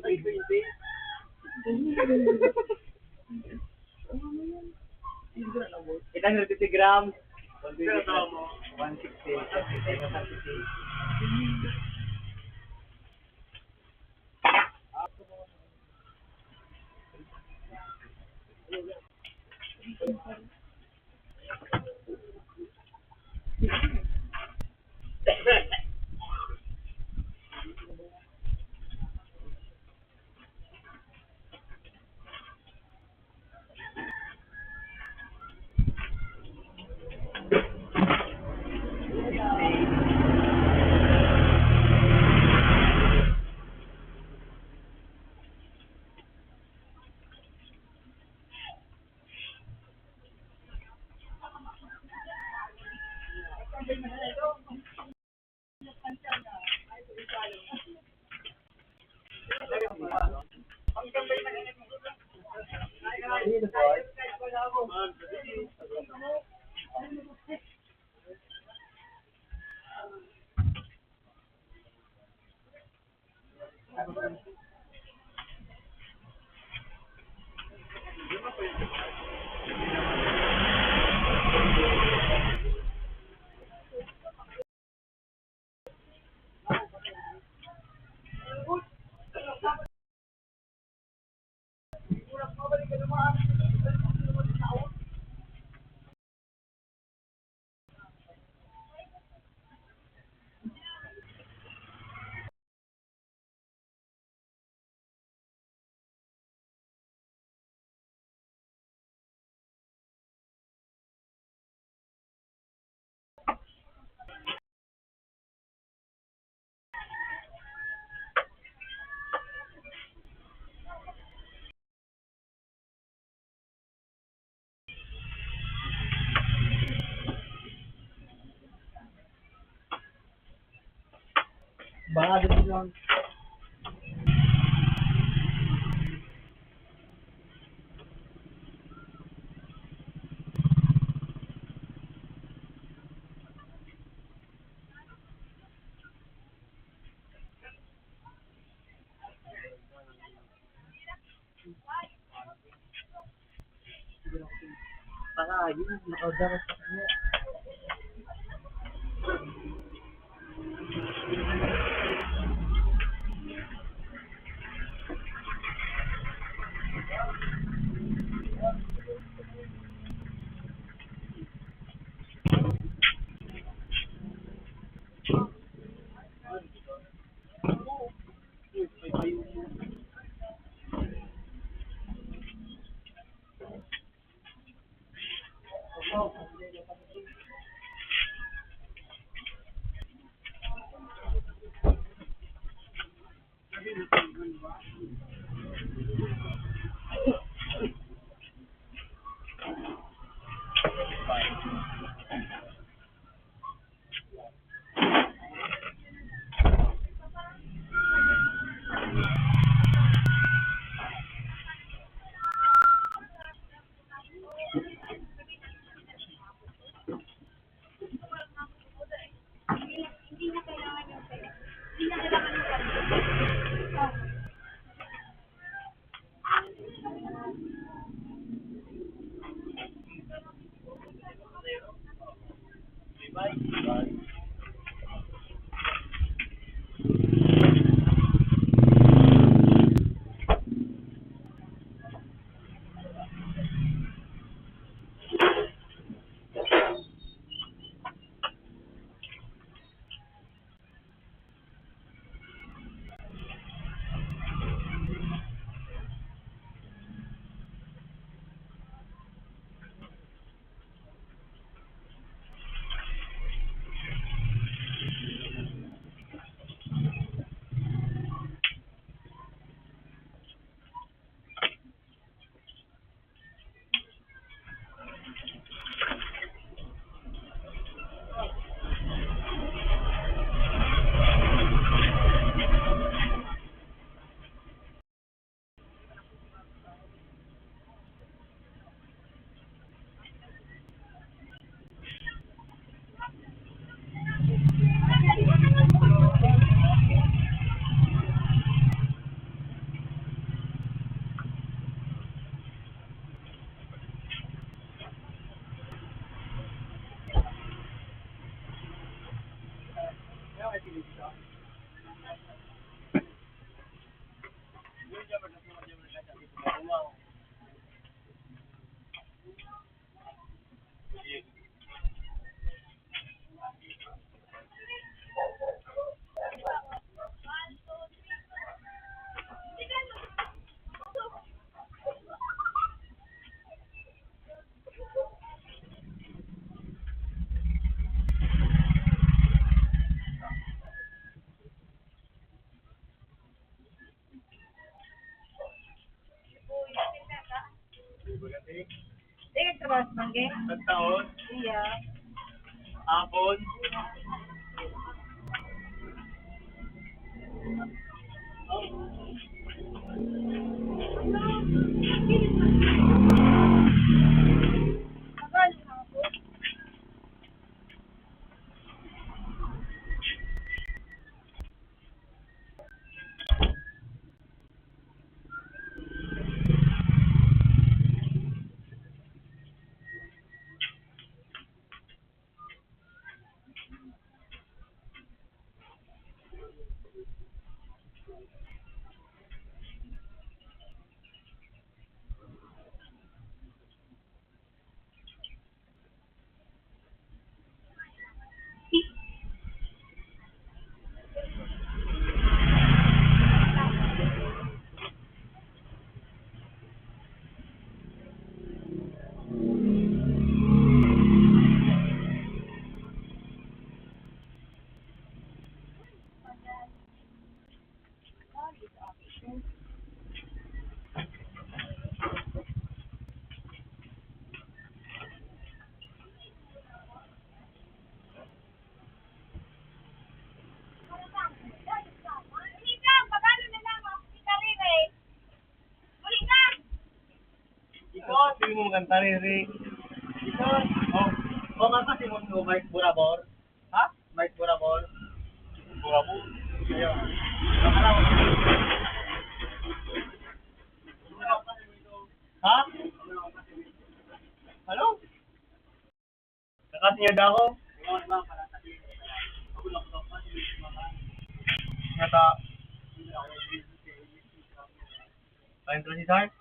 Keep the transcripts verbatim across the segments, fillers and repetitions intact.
Itang thirty grams, one twenty, one sixty, one sixty. Baka dito lang. Para yun, nakausap ko niya. Sige, trabaho sa bangge. Sa taon? Iya. Hapon? Tagal, hapon. Ikaw, sabi mo magkanta, Riri. Ikaw, oh, oh, kanta si Mundo, Mike Burabor. Ha? Mike Burabor. Burabor? Ayun. Ha? Ano? Kakasinyag ako. Nata. Paintro si Sar?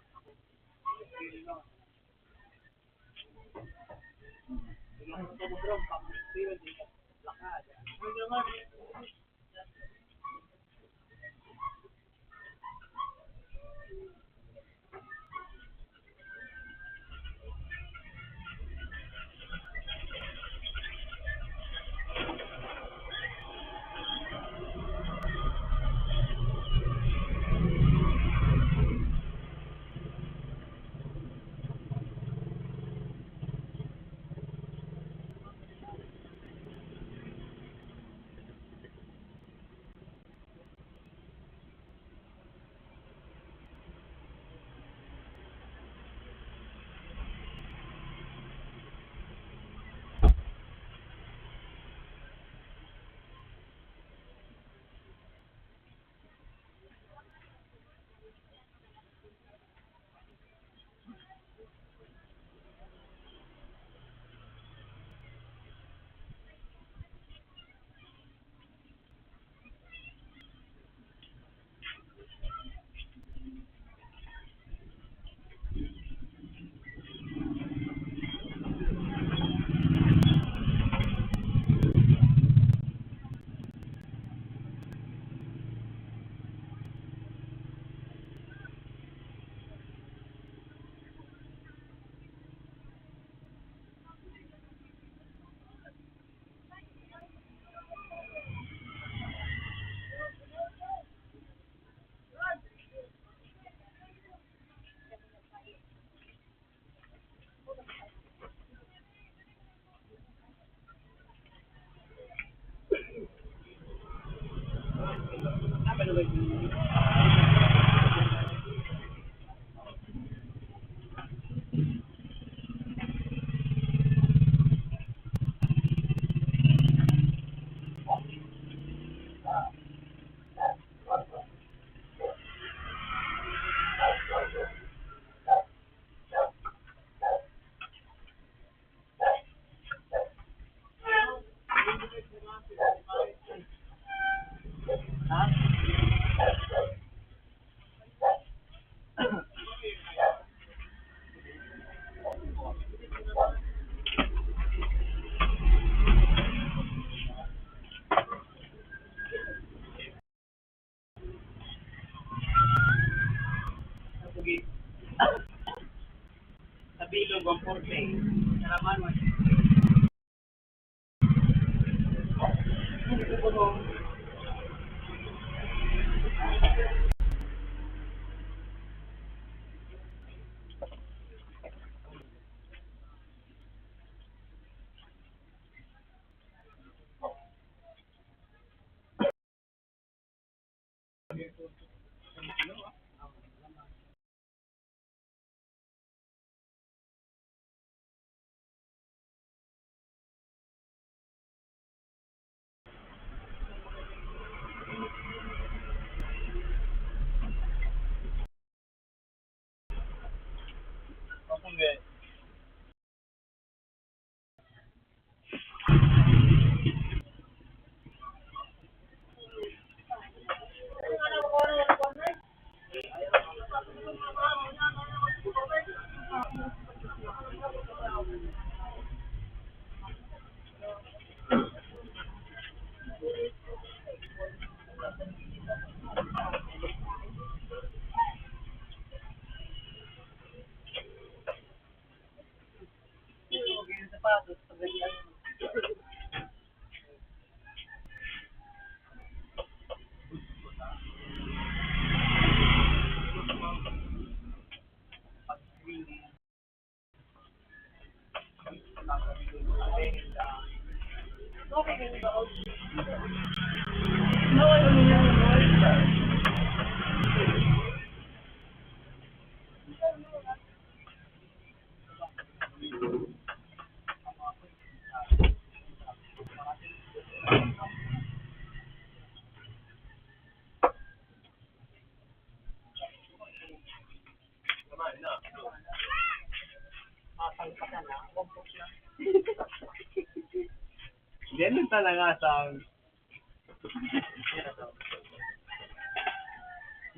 Ganun talaga sa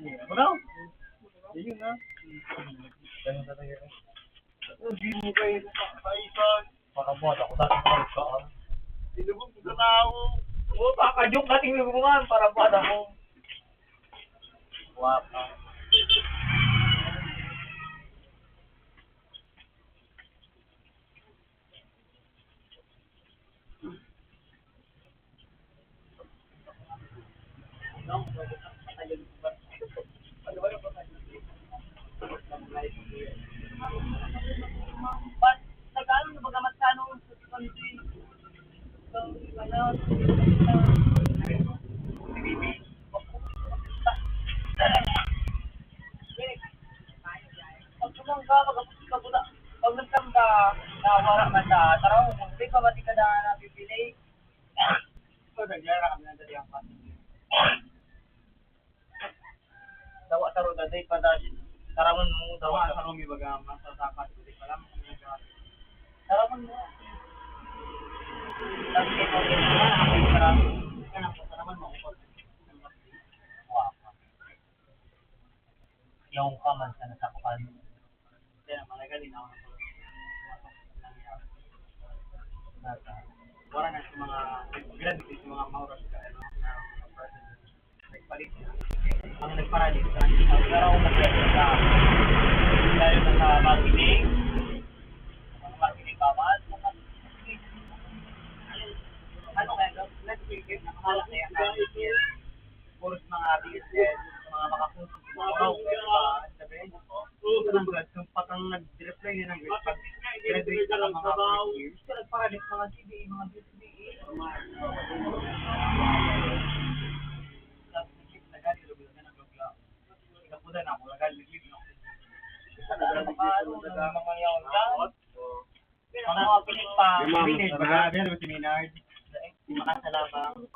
Ako daw. Yun na. Ganun talaga. Hindi mo kayo sa kaisan. Para buhat ako, dati ko ka. Tinubog mo sa tao. Oo, kakadyok natin yung bunga, para buhat ako. Wapa. But, nag-ano na baga, mas ano, Pag sumangga, pag, pag, pag, pag nagkanta, nawara man sa taraw, di pa ba di ka na nabibili? Ito, nagyara kami ng dali ang pati. Dawa sa roda, di pa da-, taramon mo, dawa sa romi, baga, masasapat, di pa lang, kung nagka-, taramon mo. Tapos ito, ito na, ako yung taramon. Ito na po, taramon mo, ako. Wow. Yaon ka man sa nasakupan. Kaya malaga din ako ng Wala na sa mga graduate, sa mga maoras ka, ano, na, na, nagpalit. Ang nagparadit sa, pero ang nagparadit sa, tayo na sa marketing, marketing pa man, ano kaya, nag-, nag-, nag-, nag-, Puros mga B S N, mga makakusog, mga sabi, patang nag-reply yun ang graduate na mga first year. Pero para din mga C B A, mga B S B A. Tapos, nag-, nag-, nag-, nag-, nag-, Paano na mga yaon dyan? Ang mga pilit pa. Yung mga Pilit, mga, mga seminar. Makasalabang.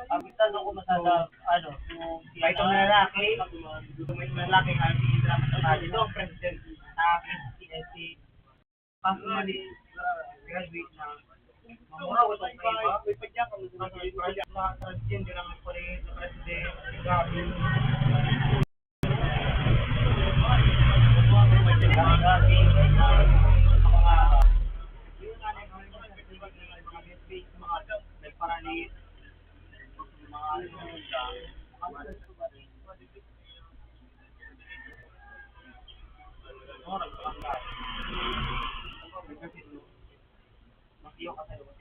Ang isa doon ko masasa-, ano, yung May itong lalaki, may itong lalaki, ang pinagdala sa kanya, no? President na P S C. Personally, graduate na. Mamura ko itong kaiba. Mas may project na transgender ang nagpuli sa president. Grabe. Kasi, mas iyo ka sa lugar.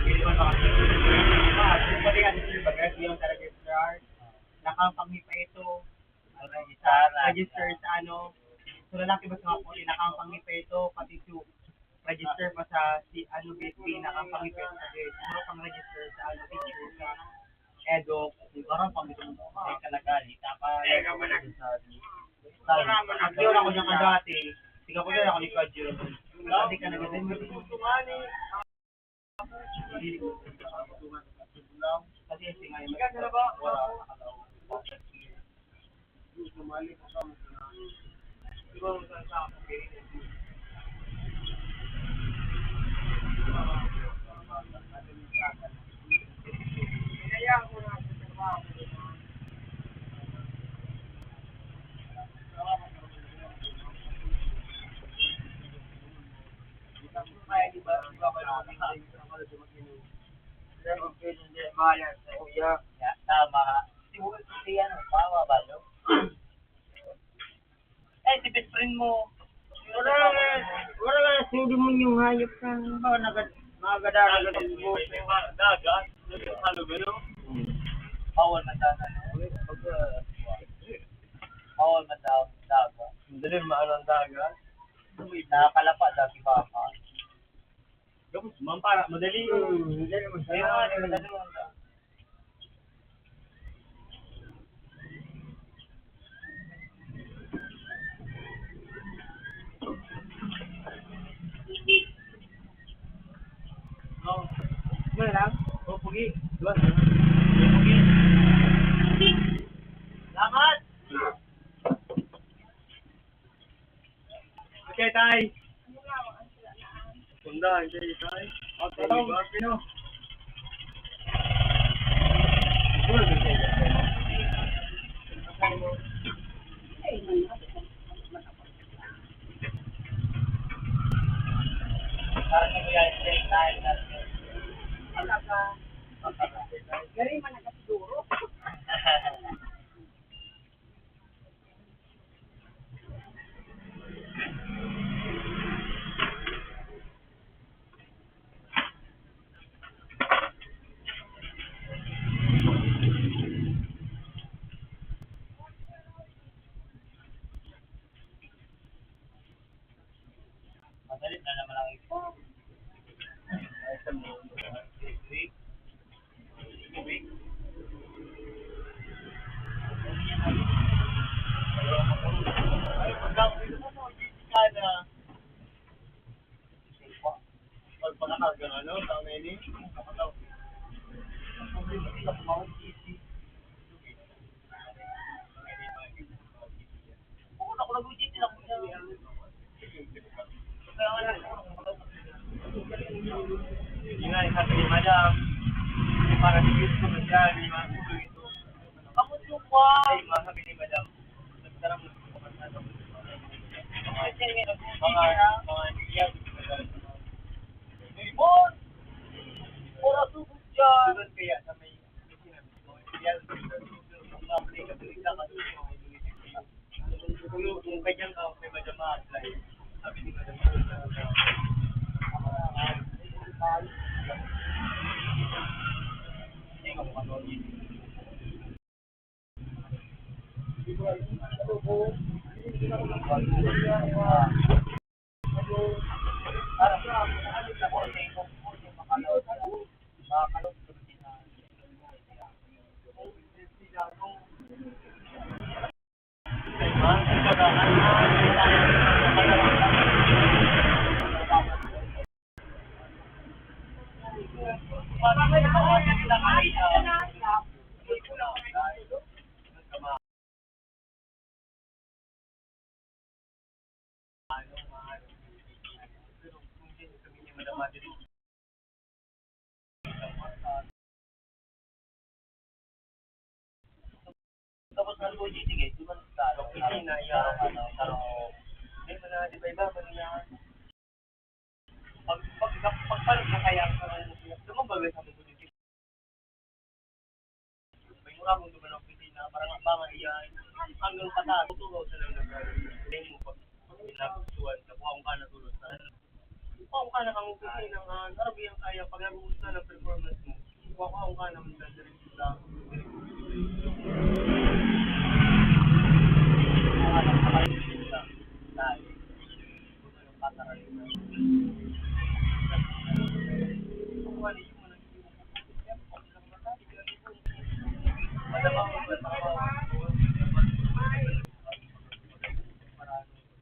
Hindi naman makakita. Ah, yung pati nga, yung pag-registrar, nakapanghi pa ito. Register, register sa ano, sa lalaki ba sa mga puti, nakapanghi pa ito, pati su-, register pa sa si, ano, B S P, nakapanghi pa ito, eh, siguro pang register sa, ano, teacher sa Edo, parang pang ito mo. Ay, kalagay, tapa, eh, sa, sa, ako dyan ka dati, tiga ko dyan ako ni Kajiro. Dati ka na ganun. Tama. Si Hulk, si ano, tama ba yun? Eh, si best friend mo. Wala na, wala na, si demonyong hayop na. Ano ba, nagad-, mga gadara, gadara. Dagat, ano, ano? Bawal man dagat. Pag, ah, bawal man dagat, dagat. Madali maano ang dagat. Nakakalapa dati baka. Tapos, mampara, madali. Hmm, madali man. Kaya nga, madali man. Oh. Ano lang? Oh, pugi. Duwas. Pugi. Salamat! Okay, tay. Pundahan siya, tay. Okay, ba? Sino? Gari man nakasiguro. Madali na naman ang ito. Ay, sa mga, ay, pagkakita mo, hindi ka na. Pag pangakag ang ano, tao na ini, kapataw. Ang problema nila, kung mahuli, easy. Ako na, kung nag-easy lang po siya. Yun nga, yung sabi ni Madam, yung para sa youth ko, nandiyan, yung mga gusto ito. Ako, suwa. Ay, mga sabi ni Madam, nagtarang na sa mga bata. Mga, mga, mga, Limon! Pura tubig dyan! Doon kaya sa may, mga balik-balik na kasi, kung, kung kanyang, ah, may madama, like, sabi ni Madam, hindi ko makatawag yun. Tapos nalulugi, sige, di ba, sa, sa, ano, sa, hindi mo na, di ba, iba, iba na yan. Pag, pag, pag, pagpalog mo kaya, lumabas sa mga building. May mura mong duman ang pili na parang ang mga iyan, hanggang pataas, tutugaw sa lang nagkaroon. Hindi mo pag, Nagustuhan, nakuha ko ka na tulos na. Kuha ko ka na kang opisina nga, grabe ang kaya pag nag-uus na ng performance mo. Kuha ko ka na, sa direkta. Kuha ka na, kuha ka na.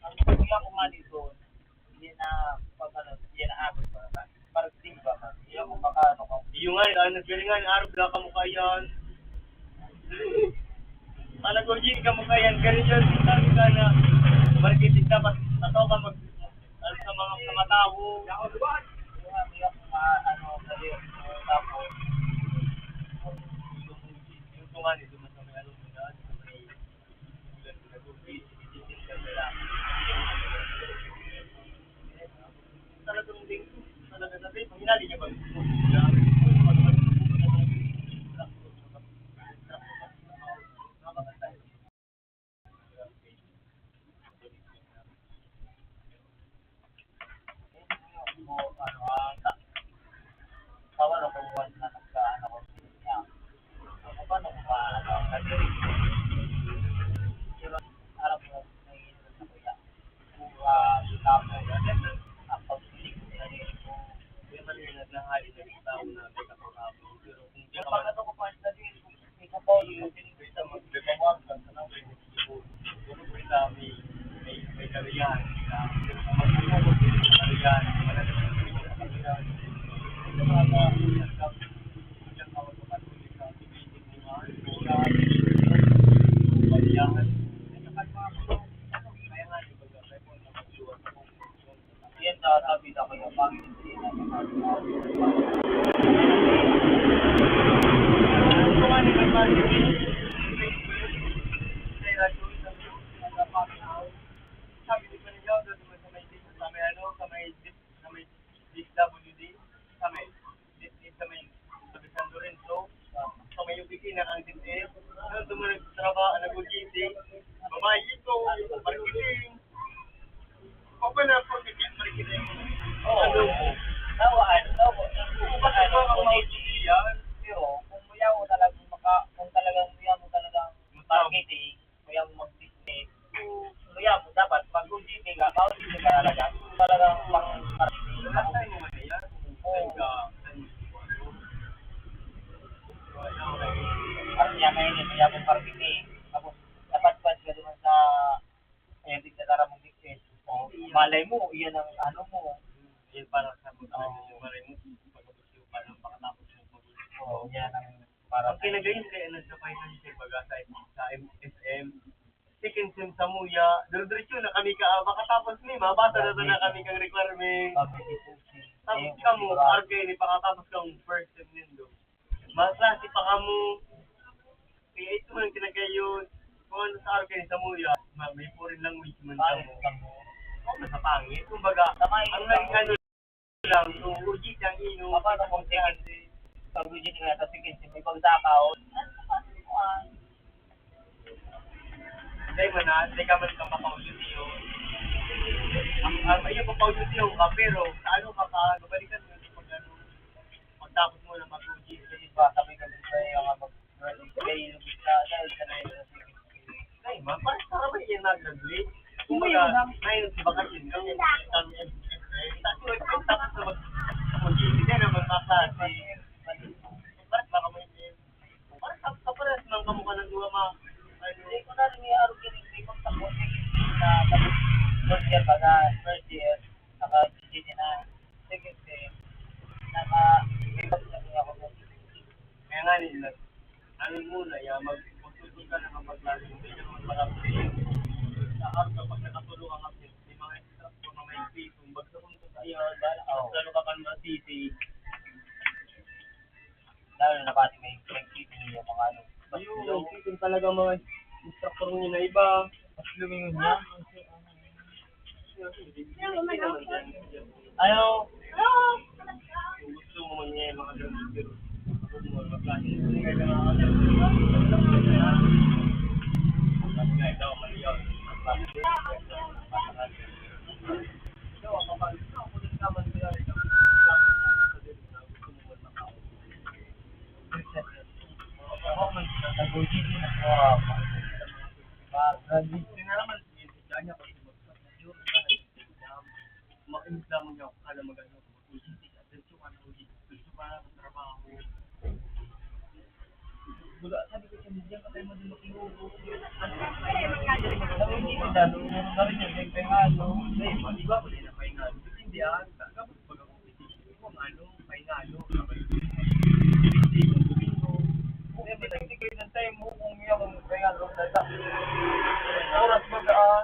Ang pagkakuma dito, hindi na pag-ano, hindi na abot pa. Parang di ba, hindi ako makaano kung Yung nga, ano, galingan, araw, wala ka mukha yan. Talagang hindi ka mukha yan. Ganun yun, sabi ka na, marketing dapat, tataw ka mag-, ano, sa mga, sa mga tao. Hindi ako, ma-, ano, sabi, tapos, yung tunga nito, mas may ano, sa may Wala, sabi ko sa media, patay mo din makiubo. Ano ka, kaya magkakaroon ka rin yung kaya ano, kaya di ba, wala na kaya nga, hindi ah, tapos pag ako, hindi ko ano, kaya nga ano, hindi ko sabihin ko, kung hindi, hindi kayo ng time mo, kung hindi ako, kaya nga ano, oras baga, ah,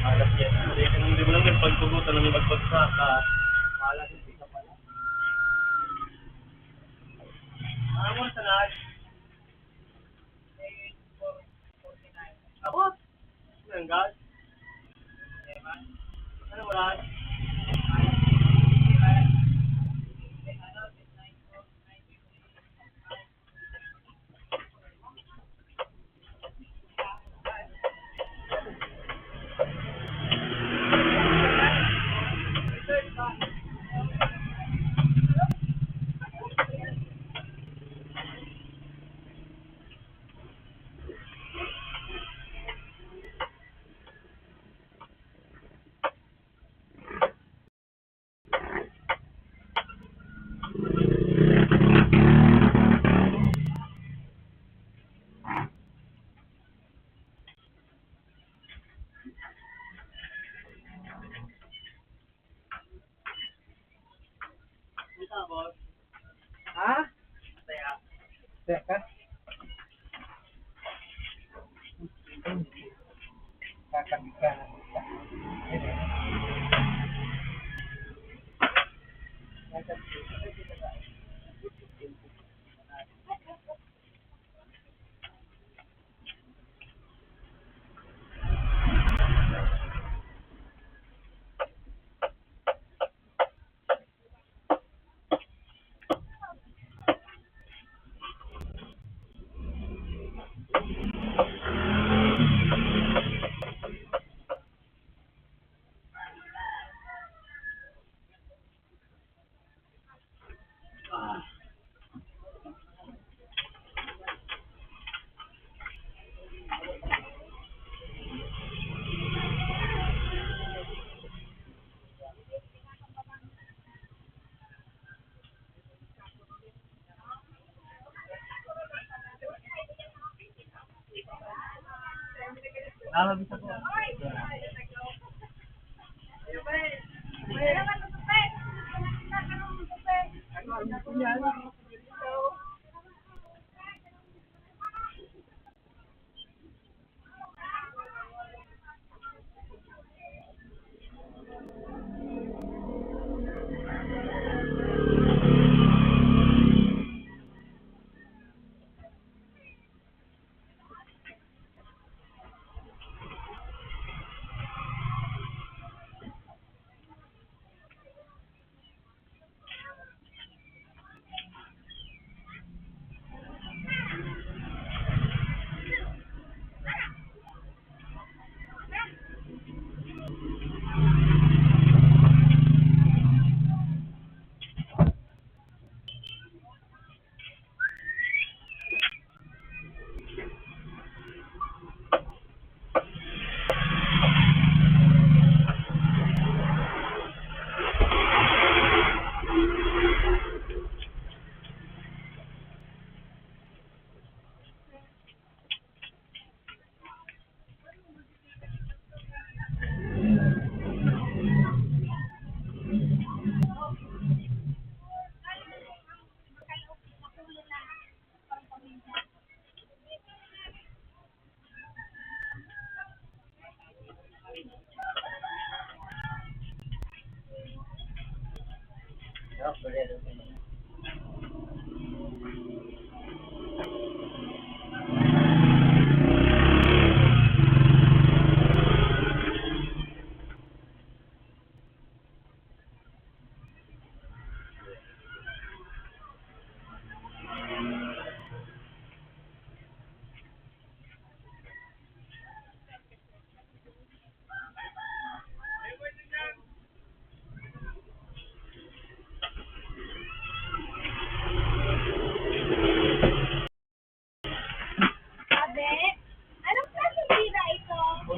Alas yan. Hindi, hindi mo lang nagpagtugutan na may magbagsak ka. Alas isa pa lang. Ah, mo sa lahat. Tapos, ano yung gas? Ano mo lahat? Ha? Teka. Kakabit ka na.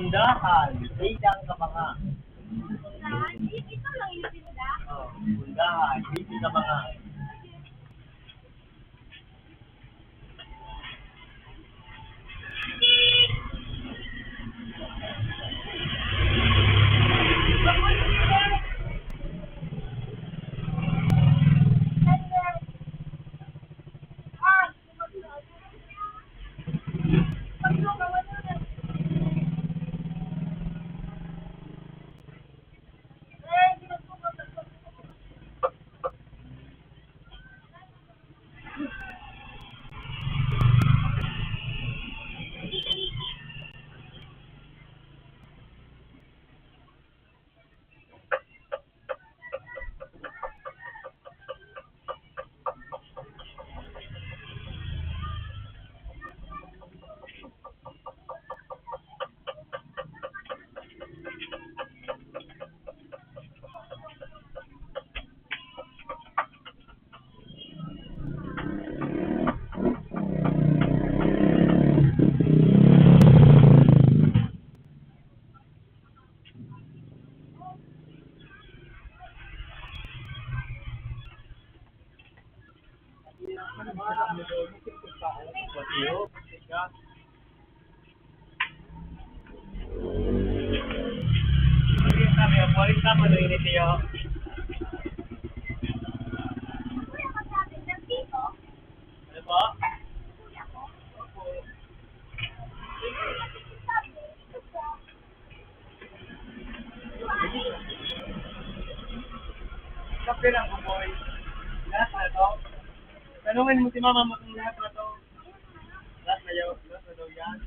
Tindahan, Bidang Kabanga. Tindahan, ito lang yung tindahan. Oh, tindahan, Bidang Kabanga. Ano po? Kape lang, boy. Lahat na to. Tanungin mo si mama mo kung lahat na to. Lahat na yun. Lahat na daw yan.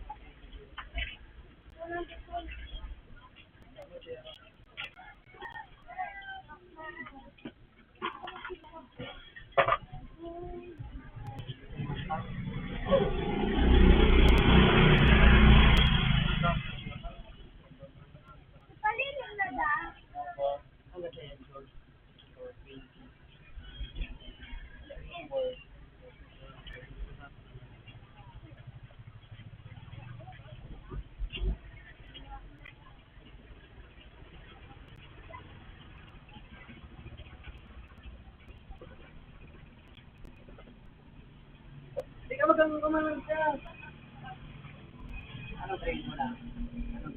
Di ka magang-, kumain ka. Ano, train mo na? Ano?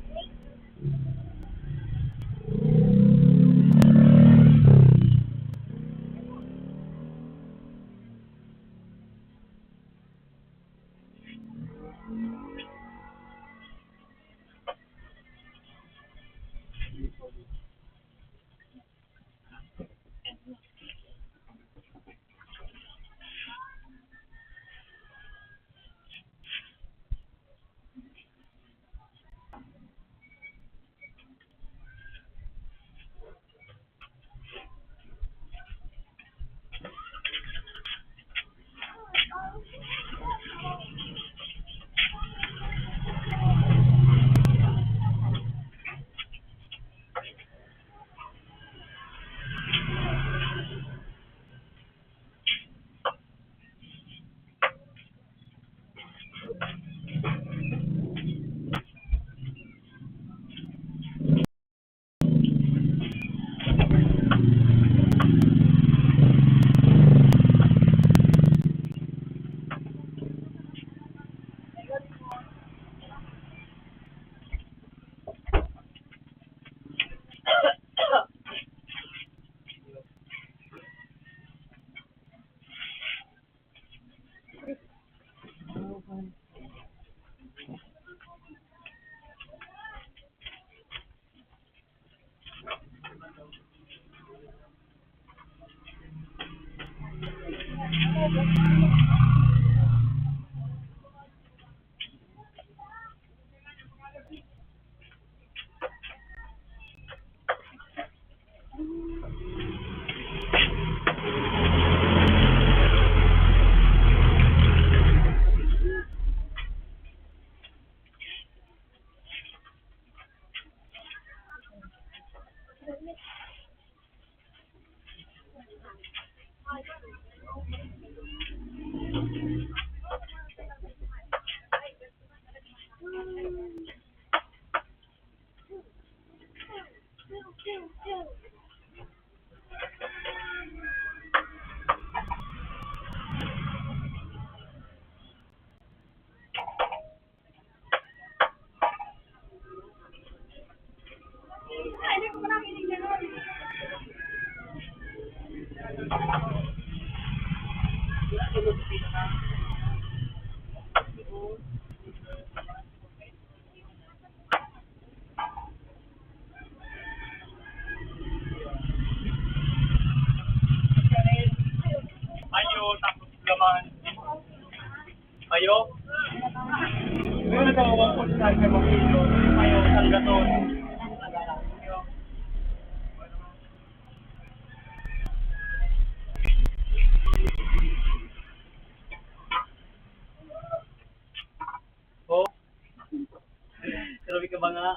Mga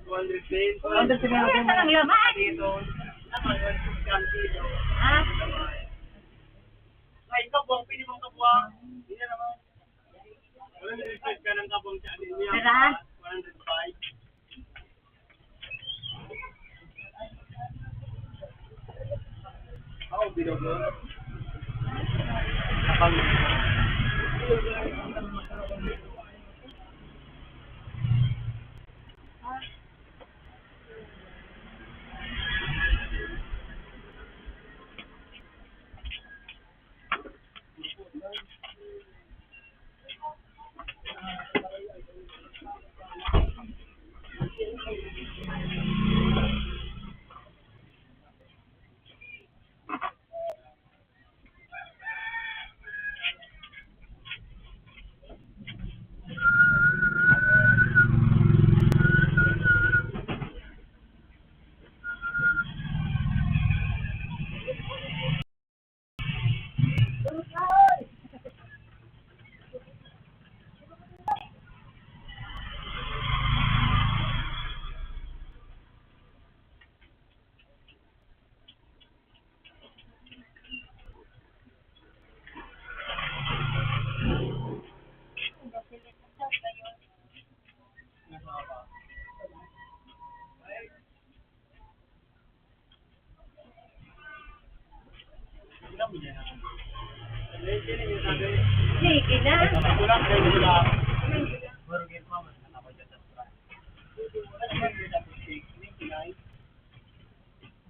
two hundred din. Two hundred din. Wala na lang laman. Dito. Naman, one fifty ang kilo. Ha? Ay, kabuang, pwede mong kabuang. Hindi na naman. One hundred five ka ng kabuang sa amin niya. Tara. One hundred five. Sige na.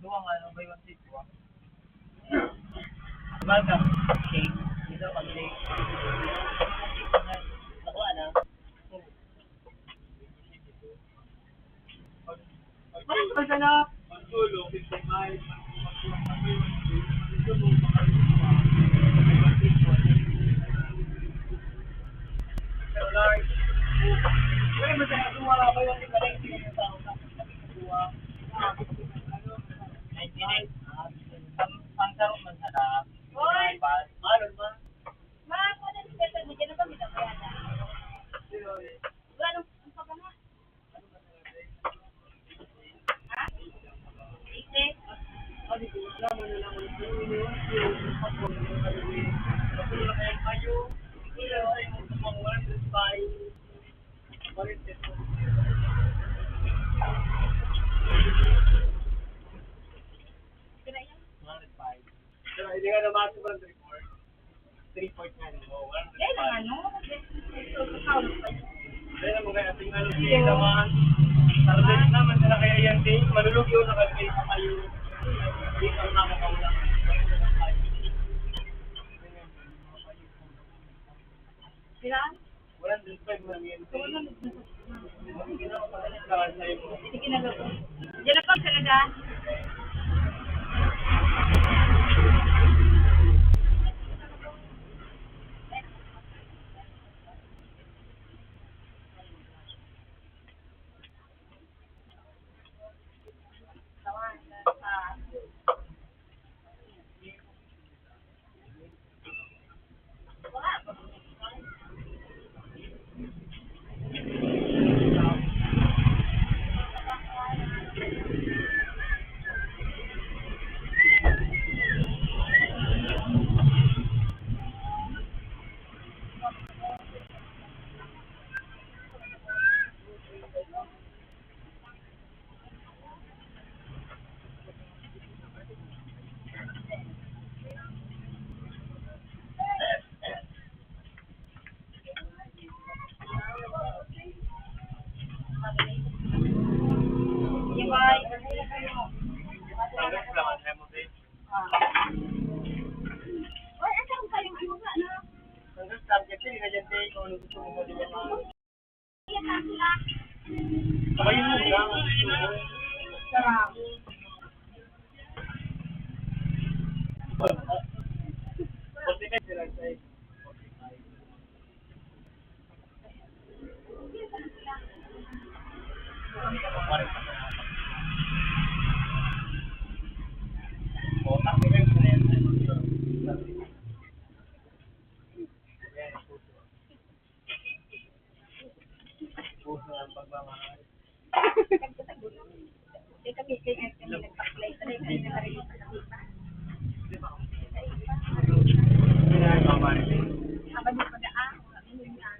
Duwa nga, ano ba yung take? Duwa. Welcome. Take. Dito, pag take. Nakuha na. Mas masarap. Pagtulo, fifty-five. Large. Pero masarap yung mga kayo, yung kalengke, yung tao na. Ninety-nine. Ang, ang sarong man sa lahat. Hoy! Malon man. Ma, ano ang special mo dyan? Ano ba may kakuha na? Wala, ano, ano pa ba nga? Ha? Ate? Sira yan. Pero hindi nga naman ito ng report. Report nga nimo. Yan ang ano, so, so, so, so, Kaya mo kaya ating ano, sige naman. Tardes naman sila kaya yan, di. Malulugi na kami sa kayo. Di ka na makawala. Sila? Walang disturb lang yan. Sige na lang. Diyan na pag talaga. Pagmamahal. Kaya kami, kaya kami nagpa-play, kami, kami na rin yung pagkakita. Habang yung pag-aahon, yun nga.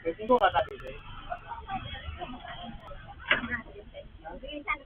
Kasi ko katabi, eh. Minsan,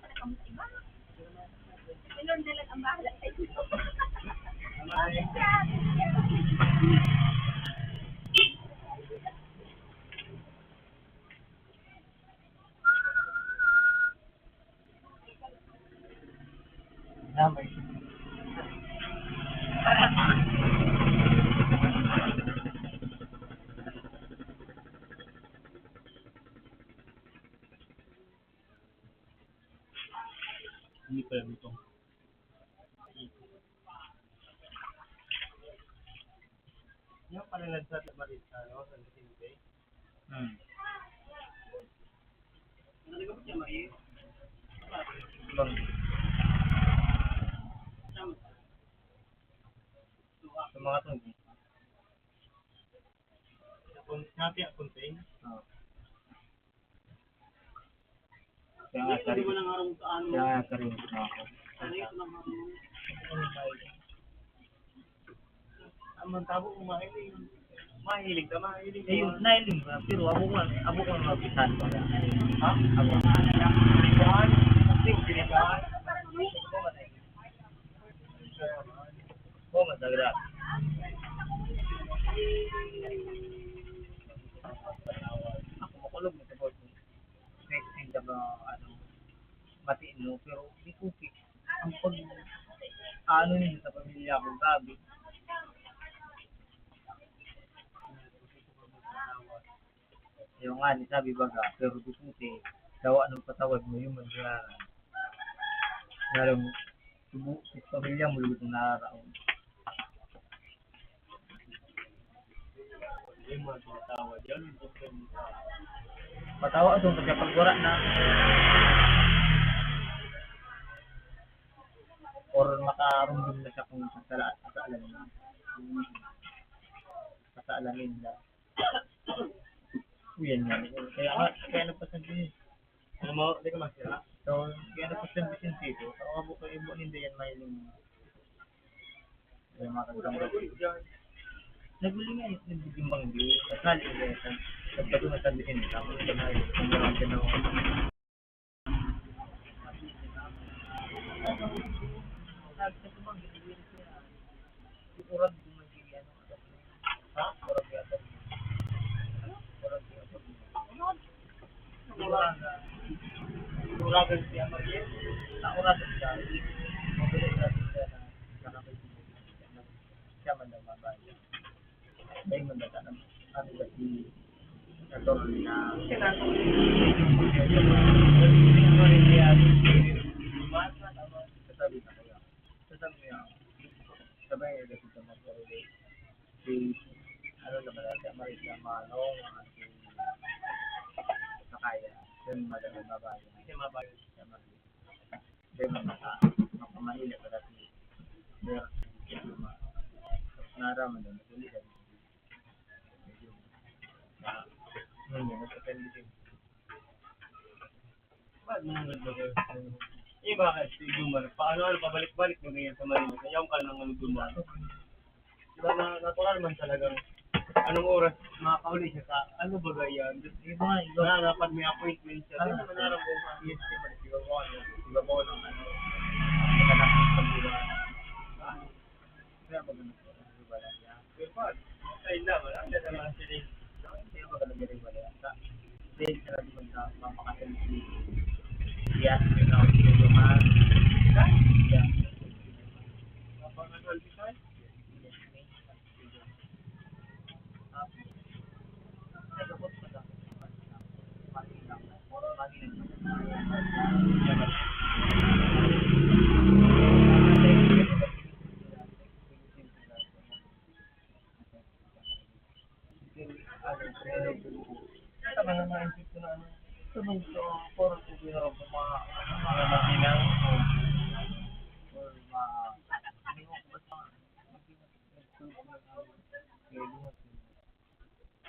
Hindi pa lang ito. Yung panalansat na Marisa, no? San Vicente. Hmm. Bang. Sa mga tubig. Sa kun-, sa container? Oo. Kaya nga, kari-, kaya nga, karinig na ako. Ang tabo mo, mahiling. Mahiling ka, mahiling ka. Eh, yun, nahiling ko na, pero abo ko na, abo ko na mabisan ko na. Ha? Abo. Pinikahan? Pinikahan? Oo, matagal. Ako, makulog na sa board. Next thing na ba, ano, matino, pero di ko fix. Ang pag, ano nila sa pamilya ko, grabe. Yung nga, ni sabi baga, pero di ko si, dawa ng patawad mo, yung magdararan. Narang, subo, sa pamilya mo, luto na raon. Yung mga tinatawag, yan yung problema. Patawa itong pagkapagwara na. Or makarumdum na siya kung kasala-, kasalanan na. Kasalanan na. Yan nga. Kaya nga, kaya nagpasabi. Alam mo, di ka masira. So, kaya nagpasabi si Tito. Sa mga buko, yung buko ninda yan, may lim-, yung mga kagdang. Naguli nga yung nagbibimbang di. Kasali ko yan. Nagpatunasan din. Tapos, ito na yun. Kung meron ka na Siya man daw babae. Dahil magkakaroon kami sa si Attorney na sasabi na kaya. Sasabi niya, sabay niya kasi sa mga si, ano naman, si Maris na mga ano, mga si Sakaya. Yun, magandang babae. Siya mabait. Siya mabait. Di ba, maka-, makamanila ka dati. Pero, naraman na, madali lang. Medyo, ah, ano yun, nagkakalitin. Ba't mo nang nagbagal? Yung iba kasi, gumar-, paano, ano, pabalik-balik mo ganyan sa Manila. Kaya yung ka nang ano, gumar-, Di ba, na, natural man talagang anong oras makakauli siya sa, ano ba yan? Di ba, iba. Wala, dapat may appointment siya. Ah. Di naman alam kung ano. Yes, di ba, di ba, kung ano, di ba, kung ano, ano, wala na sa buwan. Ha? Kaya ba ganun po? Di ba lang yan? Di ba? Ay, na, wala. Hindi naman sila. Kaya ba ganun, ganun, wala yan? Sa, dahil sa, di ba, sa, papakasin si, yes, you know, si Roman. Ha? Yeah. Papakasin si Roman.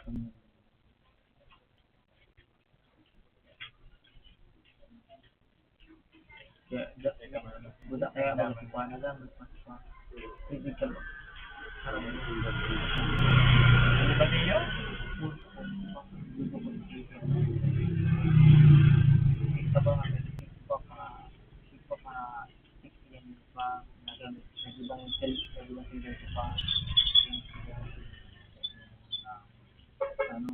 Kaya, da-, buda kaya magpapanagan, magpapanagan. Hindi ka ba? Ano ba niya? Ito ba nga, ito ba nga, ito ba nga, ito ba nga, nagamit, nagibang tel-, nagibang tel-, ito ba? Ano?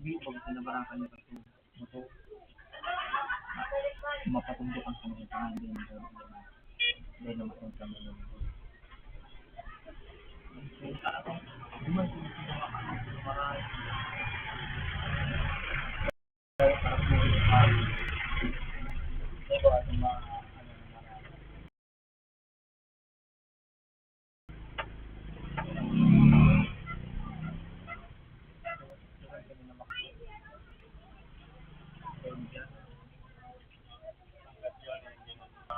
Di, pag pinabarangay na kasi, ito, mapatundok ang pangkailangan din ng problema. Dahil namatay kami ng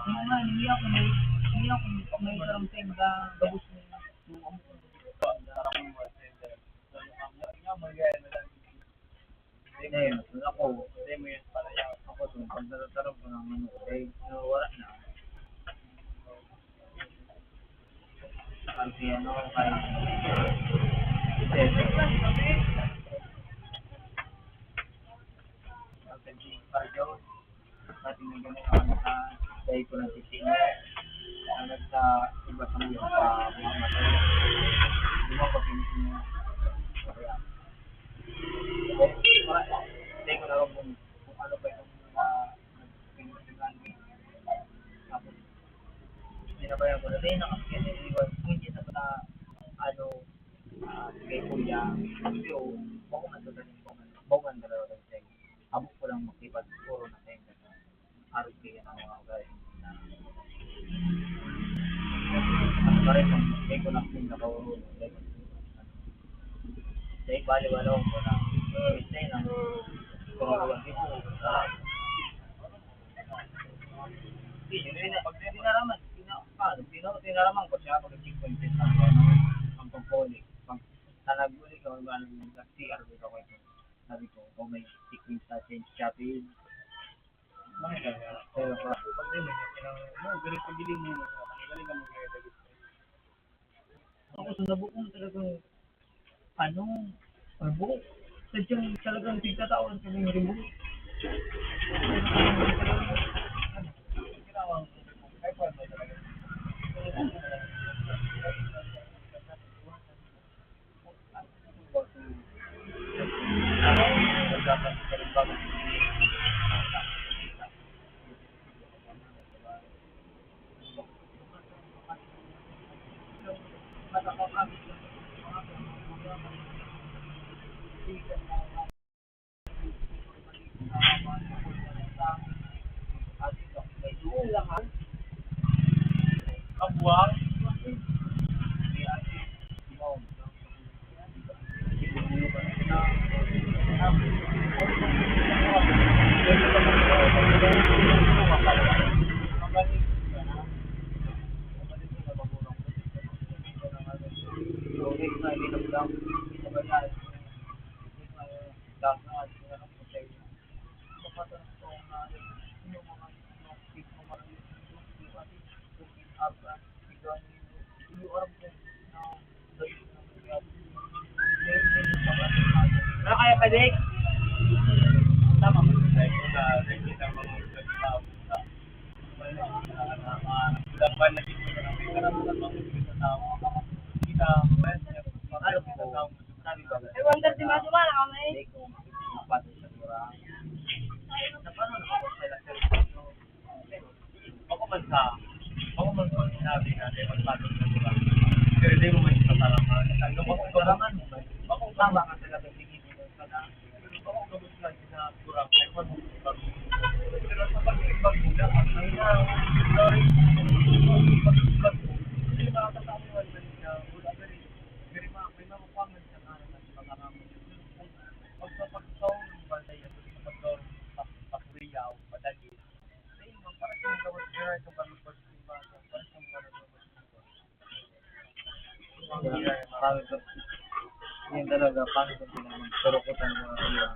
Hindi nga, hindi ako may, hindi ako may sarang tenda, gabos mo. Hindi, ako, ako, pag natatarong ko ng ano, eh, nawawala na. Kasi ano, kay, dahil ko nagtitino, ano, sa iba sa mga pamamatay. Hindi mo ako pinipino. Kaya, dahil ko na rin kung, kung ano ba yung mga pinipino. Tapos, sinabayan ko na, "Dahil nakapagyan na iwan, pwede na ba na, ano, ah, kay kuya, pero bako man sa tanim ko, bako man talaga sa tanim. Abot ko lang makipag-puro na tayo." Arog kaya ang mga ugali na, ano pa rin, kung may kulang din nakaurog, like, dahil bali wala ko na, eh, stay lang. Kung wala ko, ah, Hindi, yun, yun, pag tinaraman, tina-, paano? Tina-, tinaraman ko siya pag nag-checkpoint din sa ano, ang pagpuli. Pag tanag uli ko, ang gano'n, nag-C R ko ito. Sabi ko, "Oh, may checkpoint sa Saint Chapel." Mga ganyan. Pero pa, pag din, yun, yun, ganito, giling mo, galing ka mag-ready. Ako sa nabuo talagang, ano, ang buo. Sadyang talagang tigtatao ang kanyang ribo. Ano kaya, Padik? Tama. Ay, wonder di madumala kami. Bako man sa, bako man sa sinabi na, "Ay, magpatong sa Burak." Pero di mo man ipataraman. Tanggap mo, taraman mo man. Bako tama ka talaga, sige mo man pala. Pero bako gabos lang sa Burak, ay, wag mo ipag-, pero sa pag-ibag mo, dapat may na, sorry, pag-ibag mo, hindi makakasama man man na, wala ka rin. Pero ma-, may mga kuwangan sa kanan, sa pag-araman. Pag sa pagkaon, bantay yan, sa pagkaon, pa-, pakuliyaw, padali. Pangit ang, pangit ang pinangalan. Pero kita ng mga iya.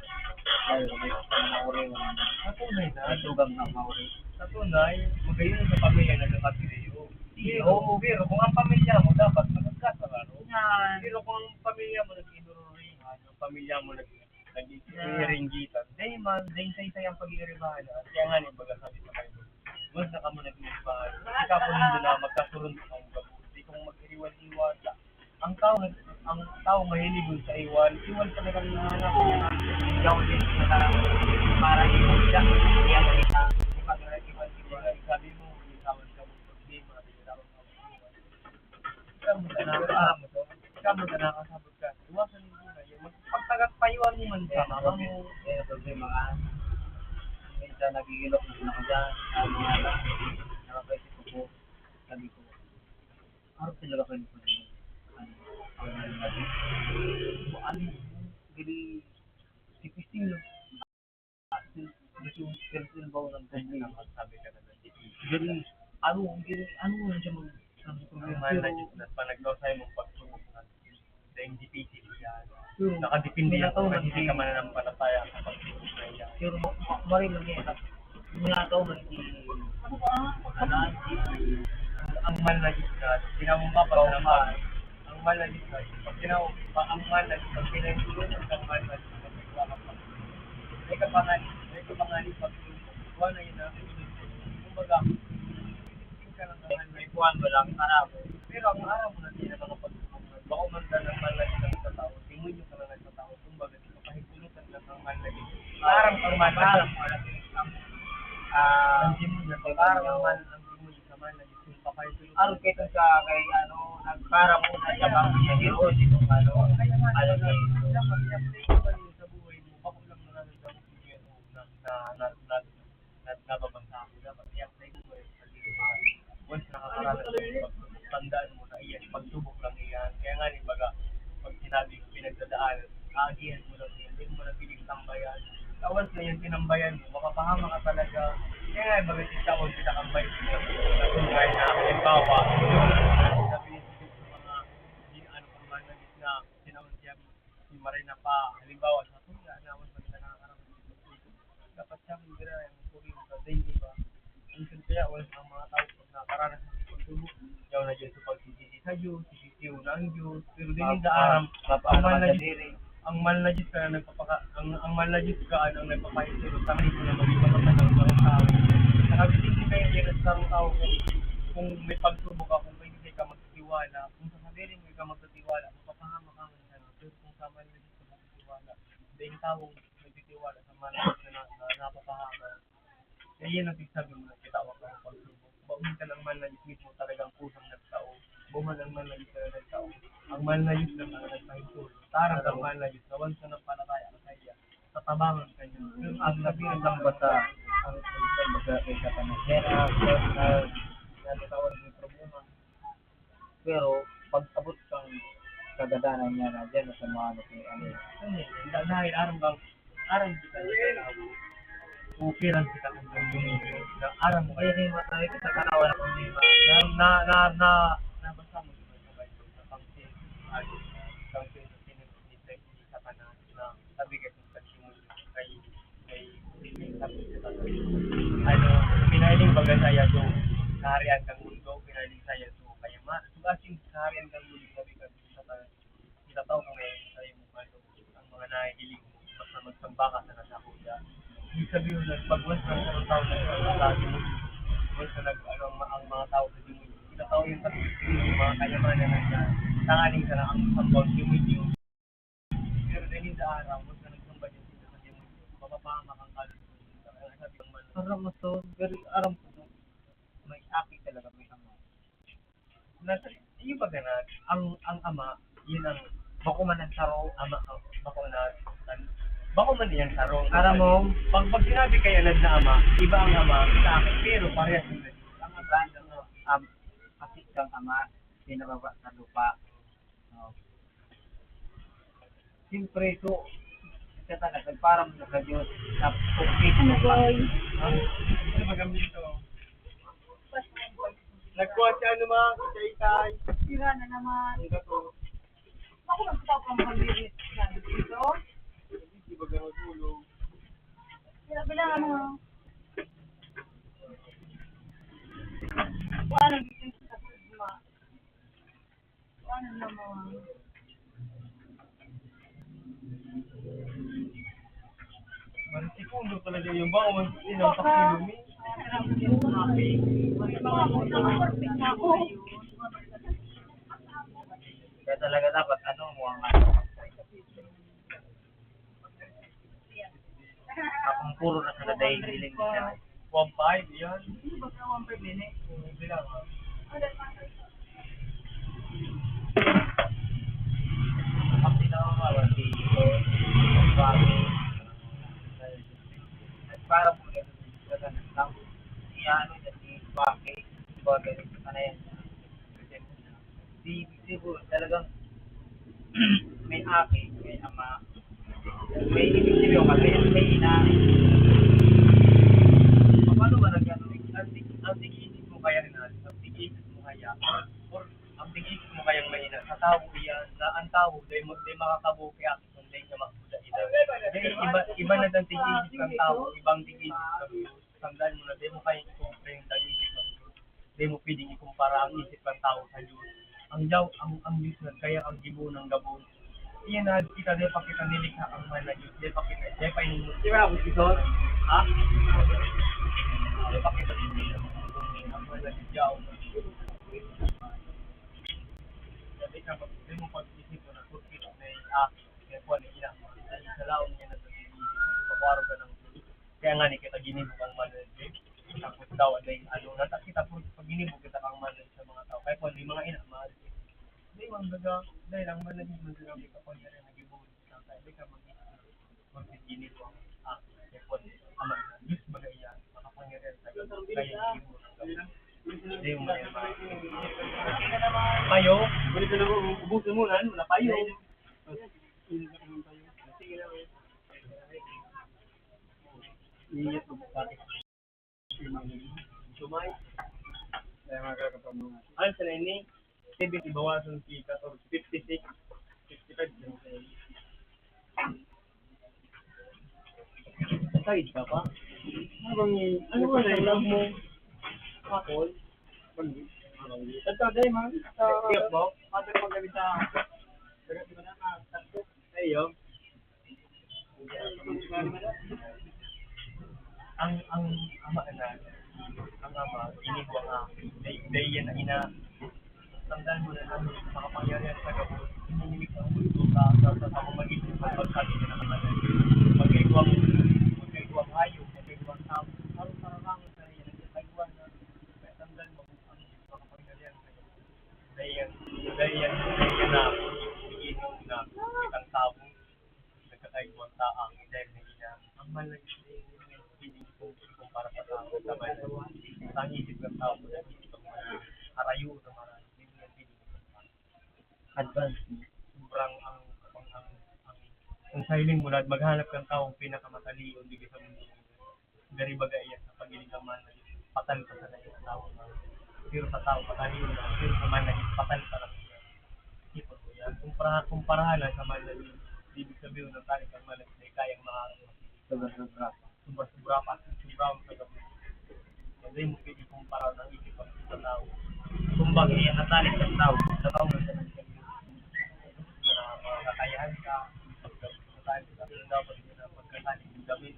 Dahil may mga mauri, mga Sa tunay na, may tugang na mauri. Sa tunay, magayon sa pamilya na nagkakatiriyo. Iyo. Oo, pero kung ang pamilya mo, dapat magkasararo. Yan. Pero kung ang pamilya mo nag-inururihan, ang pamilya mo nag-, nag-iiringgitan, dahil man, dahil sa isa yung pag-iiribahan na, kaya nga, ni baga sabi sa Bible, "Huwag na kamo nag-iiribahan. Ikaw po nindo na magkasurunod ang gabos. Di kung mag-iriwan-iwan ka." Ang tao, ang tao mahilig sa iwan, iwan talagang nahanap niya. Ikaw din sa para iwan siya. Kaya mo kita, ipag-iwan-iwan. Sabi mo, itawan ka mo. Hindi mo, hindi mo. Ikaw mo na nakakaabot ka. Ikaw mo na nakakasabot ka. Iwasan mo na yun. Magpagtagat pa iwan mo man sa mama mo. Kaya problema ka. Minsan nagigilok na ako dyan. Ang mga anak, nakapaisip ko po. Sabi ko, "Araw talaga kayo po." Ano, ano, ano, ano, ano, ano, si Christine, no? Gusto kong seryoso ba ng problema? Sabi ka na lang. Diri, ano, diri, ano mo siya mag-, sabi ko, ang mahal na Diyos na panagkaw sa'yo mong pagsubok na dahil dipikit yan. Pero, nakadepende yan kung hindi ka mananampalataya sa pagsubok na yan. Pero, ma-, ma-, maril lang yan. Mga tao man, di, ano, ang, ang mahal na Diyos na, tinamong ka pa, ang mahal na Diyos na, pag tinawag pa, ang mahal na Diyos, pag pinahintulutan ka, ang mahal na Diyos, pag nagwa ka pa. May kapangan, may kapangan, pag kuha na yun na, kumbaga, hindi ka lang naman, may kuha mo lang, para mo. Pero ang araw mo na din ang mga pagsubok, bako man ka ng mahal na Diyos sa tao, demonyo ka na nagtatao, kumbaga, Kapahintulutan lang ang mahal na Diyos. Parang ang mahal na Diyos. Parang ang, ah, ang demonyo, parang ang mahal, ang demonyo sa mahal na Diyos. Yung kapahintulutan. Aron kayo sa kay, ano, nagpara mo na siya, kaya, bang siya, Diyos, itong, ano, kaya nga, ano, kaya, kaya, kaya, sa buhay mo, bako lang nararamdaman mo yun, na, na, na, na, na nababasa ako, dapat i-apply mo pa rin sa sarili mo. Once nakakaranas ka ng pagsubok, tandaan mo na iyan, pagsubok lang iyan. Kaya nga, di baga, pag sinabing pinagdadaanan, aagihan mo lang yan, hindi mo na piling tambayan. Sa once na yan, tinambayan mo, mapapahama ka talaga. Kaya nga, baga, siya, huwag kita kambay, sa tunay na, halimbawa, yung sabihin sa mga, di, ano, pang mga nagis na, sinauntihan mo, si Marina pa, halimbawa, sa tunay na, once na kita nakakaranas ng pagsubok, dapat siya kung gira yang puri mo sa daily ba? Minsan kaya wala ang mga tao pag nakaranas ng pagsubok, yaw na dyan sa pagsisisi sa Diyos, sisisiw na ang Diyos, pero di ninda aram, ang mahal na Diyos, ang mahal na Diyos ka na nagpapaka-, ang, ang mahal na Diyos ka ang nagpapahintulot sa kanila na maging matatag ang mga tao. Nakabising din kayo, kaya sa tao kung, kung may pagsubok ka, kung may hindi ka magtitiwala, kung sa sarili mo ka magtitiwala, mapapahamak ka man sana, pero kung sa mahal na Diyos ka magtitiwala, dahil taong nagtitiwala sa mahal na Diyos na, na, na napapahamak, Kaya yan ang pigsabi mo, nagkatawag ka ng pagsubok. Baon ka ng mahal na Diyos mismo talagang pusang nagtao. Baon Ang mahal na Diyos na nagtao. Ang mahal na Diyos na nagpahintulot. Tarang ang mahal na Diyos na walang panataya na kaya. Tatabangan kanya. Ang sabi ng basa, ang isang basa kay Satanas. Yan ang personal na natawag ng problema. Pero pag-abot kang kagadanan niya na dyan sa mga ano, kung ano. Ano yun? Dahil aram bang, aram kita sa tao. Okay lang kita kung gagawin yun. Na aram mo, kaya kayo matawag kita sa tao na problema. Na, na, na, na, nabasa mo yun sa Bible, sa pangsin, ano, pangsin sa sinin-, ni Satanas na sabi ka sa pagsimul-, kay, kay, ano, pinahiling baga saya so, kaharian kang mundo, pinahiling saya so, kaya ma-, so, as in, kaharian kang mundo, sabi ka, sa Satanas, kita tao kung may sayo mo, ano, ang mga nahihiling mo, basta magsamba ka sa nasakuya. Ibig sabihin na, pag once na ang tao na sa demonyo, once na nag-, ano, ang ma-, ang mga tao sa demonyo, kita tao yung sabi, yung mga kayamanan na siya, tanganing sana ang sambang demonyo. Pero dahil sa araw, once na nagsamba siya sa demonyo, mapapahamak ang kalusugan. Kaya sabi ng man, parang mas to, pero aram ko, may aki talaga, may ama. Nasa, yung pag ang, ang ama, yun ang, bako man ang saro, ama, bako na, bako man yung saro. Aram mo? Pag, pag sinabi kay Alad na ama, iba ang ama sa akin, pero parehas yung naging. Ang iba, ang, um, api kang ama, pinababa sa lupa. Oh. Siyempre, so, sa taga, nagparam na sa Diyos, na pagpito Ano, ng boy? Ha? Ano ba gamit ito? Nagkuha siya, ano, mga kitay-kitay. Sira na naman. Ang gato. Ako lang sa pang pambilis na dito. Hindi ba ganun ulo? Sira bilang ano. Kuha ng dito sa pagma. Kuha ng mga Mantipundo talaga yung bawang. Ilang pakilo, mi? Kaya talaga dapat, ano, mo ang ano. Akong puro na sa dahil hiling niya. One five, yan. Hindi ba ka one five din eh? Hindi lang, ah. Ang pinakamawa dito, ang bagay. At para po rin sa tanang tao, iyaano niya si Baki, si Baki, ano yan, si, si Bul, talagang may aki, may ama, may ibig sabihin ka, may, may ina. Paano ba nag-ano, ang tig-, ang tig-isip mo kaya rin, ang tig-isip mo kaya, or ang tig-isip mo kaya may ina, sa tao iyan, na ang tao, di mo, di makakabuo kaya, kung di ka makuda ina. Di, iba, iba na ang tig-isip ng tao, ibang tig-isip ng Diyos. Tandaan mo na, di mo kaya i-compare ang isip ng Diyos. Di mo pwedeng ikumpara ang isip ng tao sa Diyos. Ang Diyaw-, ang, ang Diyos na kaya ang gibo ng gabos. Iyan na, kita, di pa kita nilikha ang mahal na Diyos. Di pa kita, di pa ini-, Di ba, Apo Jesus? Ha? Di pa kita nilikha ang mahal na Diyos. Sabi ka, pag di mo pag-isip mo na, kung kita na yung, ah, kaya po, ano, ina, sa laon niya na sa, sa, sa, kaya nga ni kita ginibo kang mahal na Diyos. Tapos daw, ano yung ano, nata kita po, pag ginibo kita kang mahal sa mga tao. Kaya po, may mga ina, mahal. May mga baga, dahil ang mahal na Diyos, magagabi ka po, dahil nagibo sa tao, hindi ka mag-isip. Pag ginibo ang, ah, kaya po, ama, Diyos baga iyan, makapangyarihan sa iyo. Kaya ginibo ng gabos. Hindi mo yan ma-, payo. Ulit na lang, ubusin mo na, ano, na payo. Sige lang, eh. Ingat mo, pare. Sumay. Kaya nga, kakapammga. Ano sa nini? Seven, ibawasan si katorse, fifty-six, fifty-five. Side ka pa? Ano bang, ano ba sa ilog mo? Apple? Ito, dahil man. Sa Tiyap mo? Paano pag gabi sa, sa, sa, sa, Ayo. Ang, ang ama na, ang ama, ginigwa nga, day, day yan na ina. Tandaan mo na ang makapangyarihan sa gabos, hinihilig ang mundo sa, sa, sa pamamagitan ng pagsabi niya ng pangalan. Magkaigwang, magkaigwang hayop, magkaigwang tao, parang pararangon sa iya, nagkakaigwa na, kaya tandaan mo ang makapangyarihan sa gabos. Day, Dahil yan, dahil yan na, hindi na kitang tao, nagkakaigwang taang, dahil na ina, ang mahal na Diyos ay hindi pwedeng ikumpara sa tao, sa mahal na Diyos. Sa isip ng tao, sa isip ng mga harayo na marami, hindi yan pwedeng ikumpara. Advance. Sobrang ang, ang, ang, ang, ang sa hiling mo na maghanap kang taong pinakamatalion dito sa mundo. Gari baga iyan sa paghiling ka man, patal pa sa naging tao. Pero sa tao, matalion na. Pero sa man, naging patal pa lang siya. Ipon ko yan. Kumpara, kumparahan lang sa man, naging ibig sabihin ng tarik ang man, naging kayang maharap. Sobra-sobra. Sobra-sobra pa. Sobra ang sa gabi. Hindi mo pwede kumpara ng isip ang sa tao. Kumbaga, iyan natalik sa tao. Sa tao, sa mga, mga kakayahan ka, natalik sa tao, dapat yun ang pagkatalik ng gabi.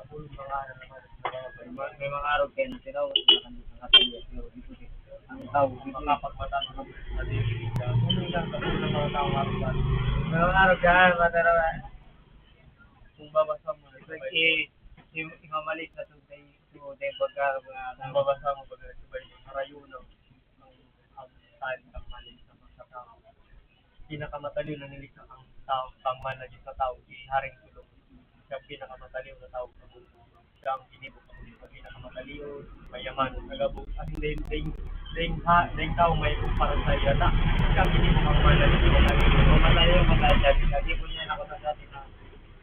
May mga, may mga araw kayo na tinawag na kami sa katayo, pero dito din. Ang tao, dito din. Makapagmata sa mga tao. May mga araw ka, matarawa. Kung babasa mo na sabay. Eh, yung, yung mamalis na tunay, yung, yung pagka, mga, kung babasa mo, pag sabay, marayo na. Ang, ang, ang mali sa pagkatao. Pinakamataliw na nilikha ang tao, pangman na Diyos sa tao, si Haring Solomon. Siya ang pinakamataliw na tao sa mundo. Siya ang ginibo sa mundo, ang pinakamataliw, mayaman, nagabo. As in, dahil, dahil, dahil, ha, dahil tao may kumpara sa iya, ta, siya ang ginibo ang man na Diyos sa mundo. Mataliw, mataliw, sabi, sabi ko niya, ako sa dati na,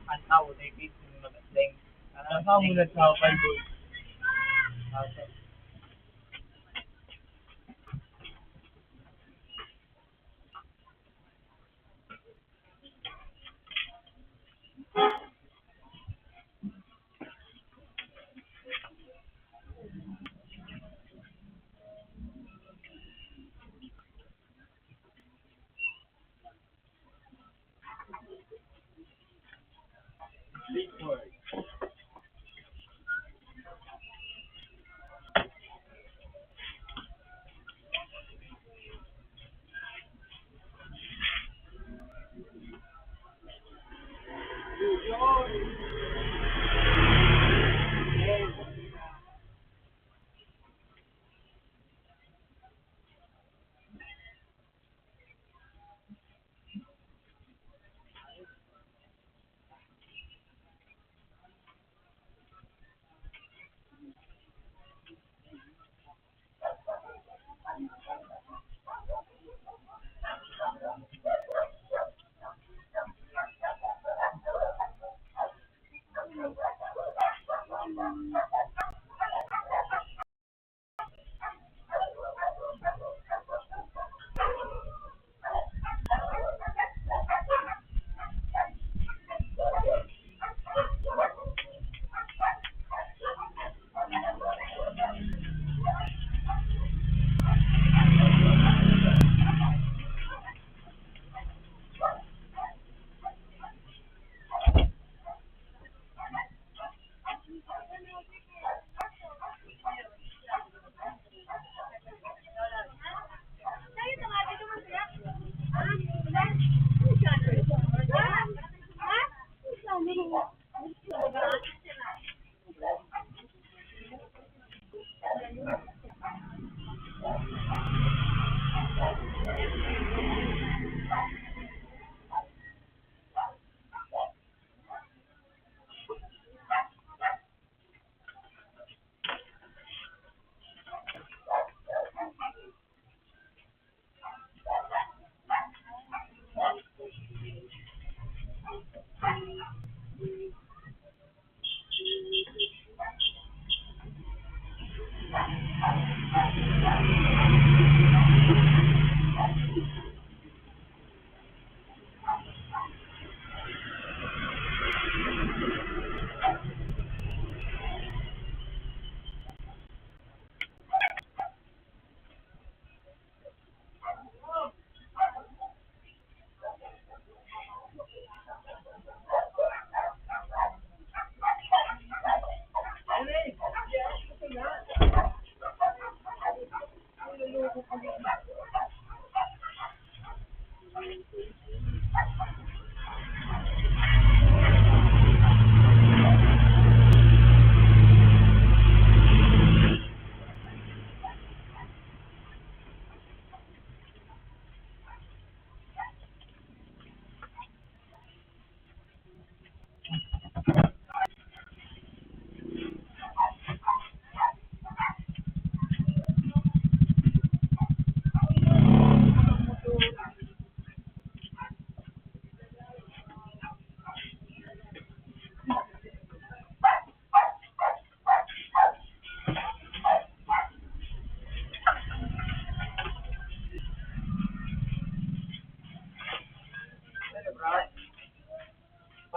ang tao, dahil, dahil, dahil, ang tao muna sa Bible. Ah, sa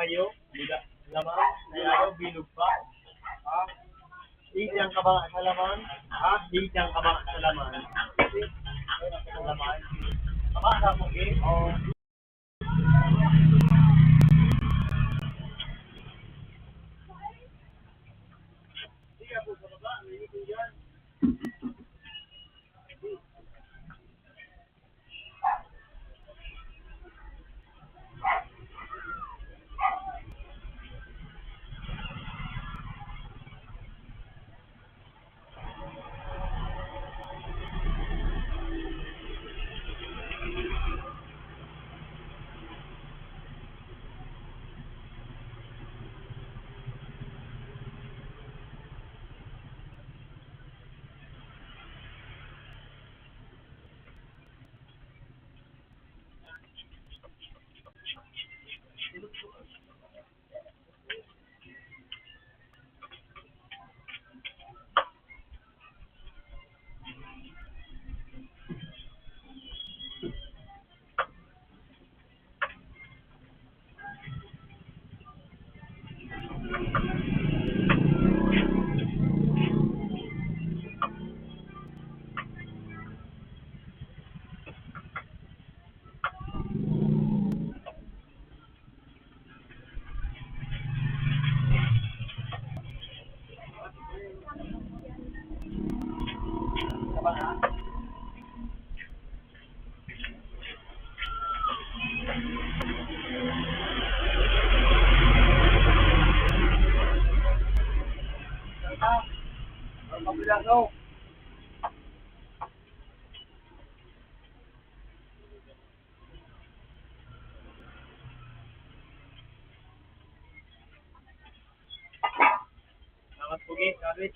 Ayaw, biga, laman, ayaw, bilog pa. Ha? Di siyang kaba sa laman. Ha? Di siyang kaba sa laman. Sa laman. Kaba sa pugi. O. Salamat po, guys. Sabi.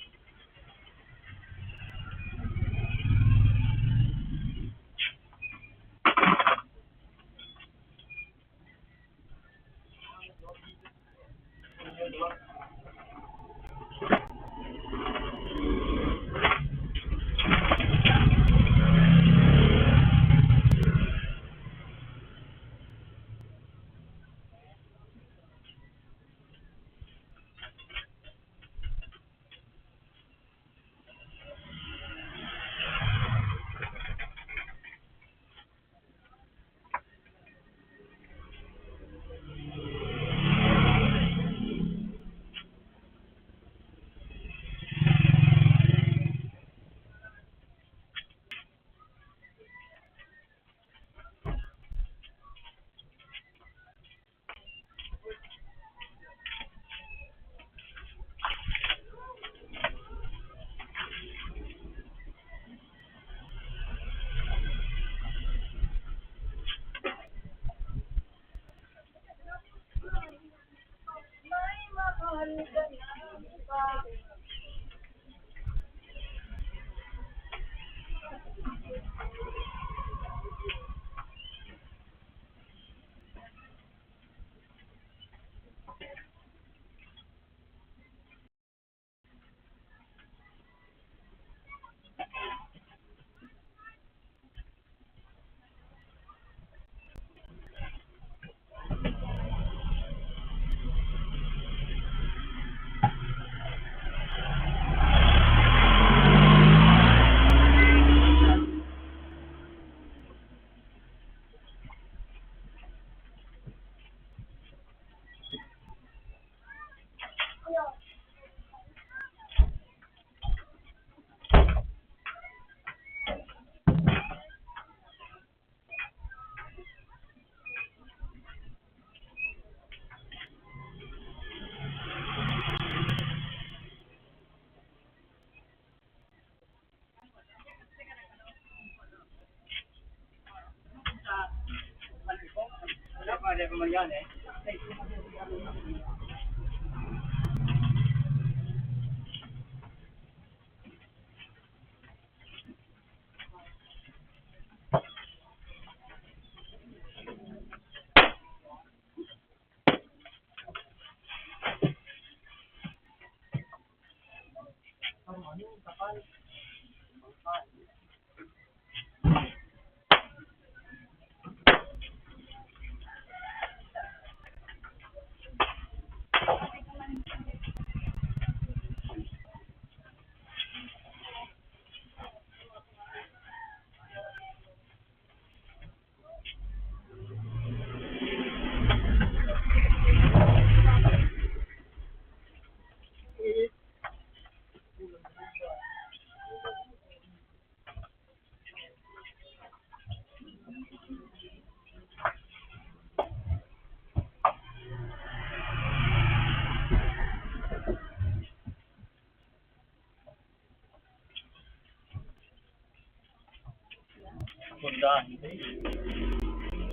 Pundahan, eh.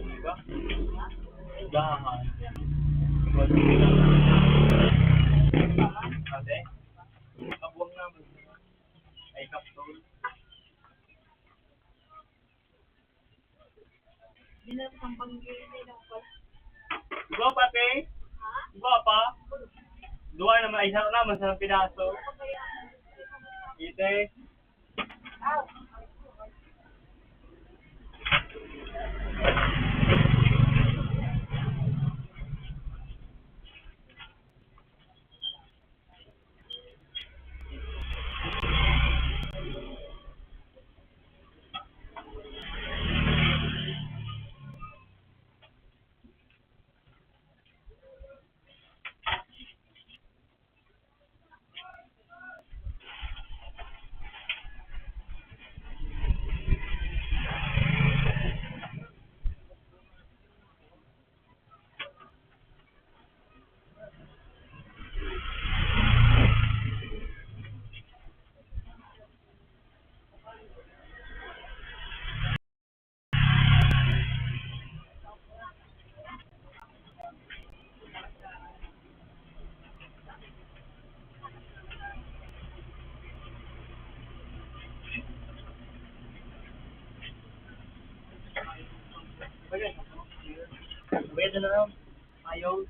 Diba? Pundahan. Ate, kabuang naman. Ay, kaptol. Igwa pa, te? Igwa pa? Duwa naman, isa na naman sa pidaso. Ite. Pwede na lang. Ayaw.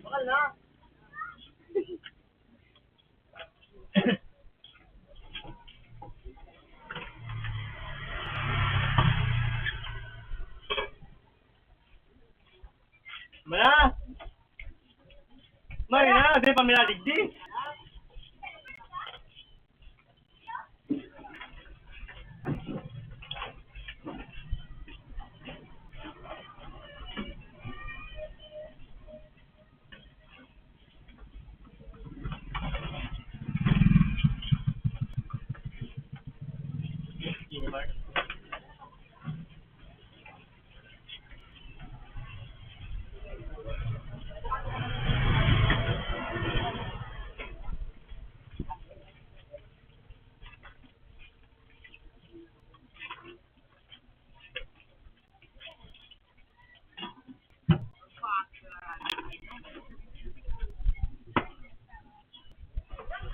Mahal na. Mara! Mara na, di pa mila digdi.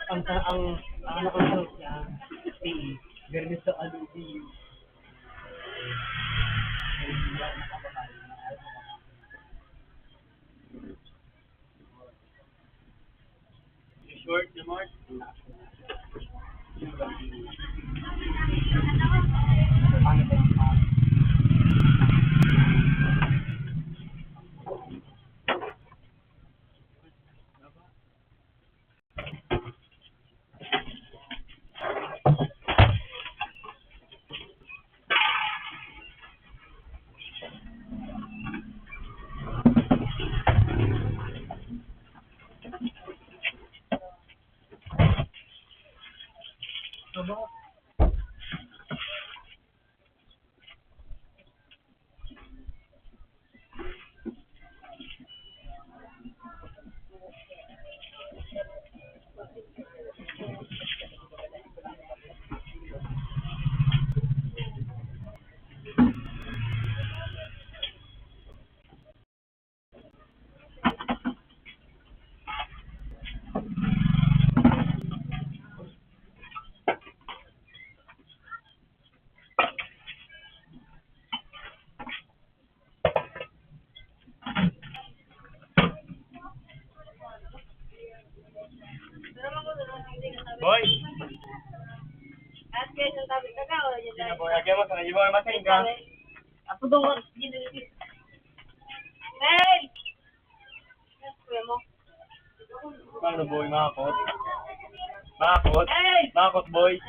Ang sa-, ang, ang ano ko sa siya, P E, Vermis sa Alubi. Short na, Mark. Boy! Guys, ang sabi ka ka, wala dyan. Sige, boy. Lagyan mo sa iyo, boy. Masahin ka. Apo, doon. Hey! Yes, kuya mo. Paano, boy? Makakot? Makakot? Hey! Makakot, boy?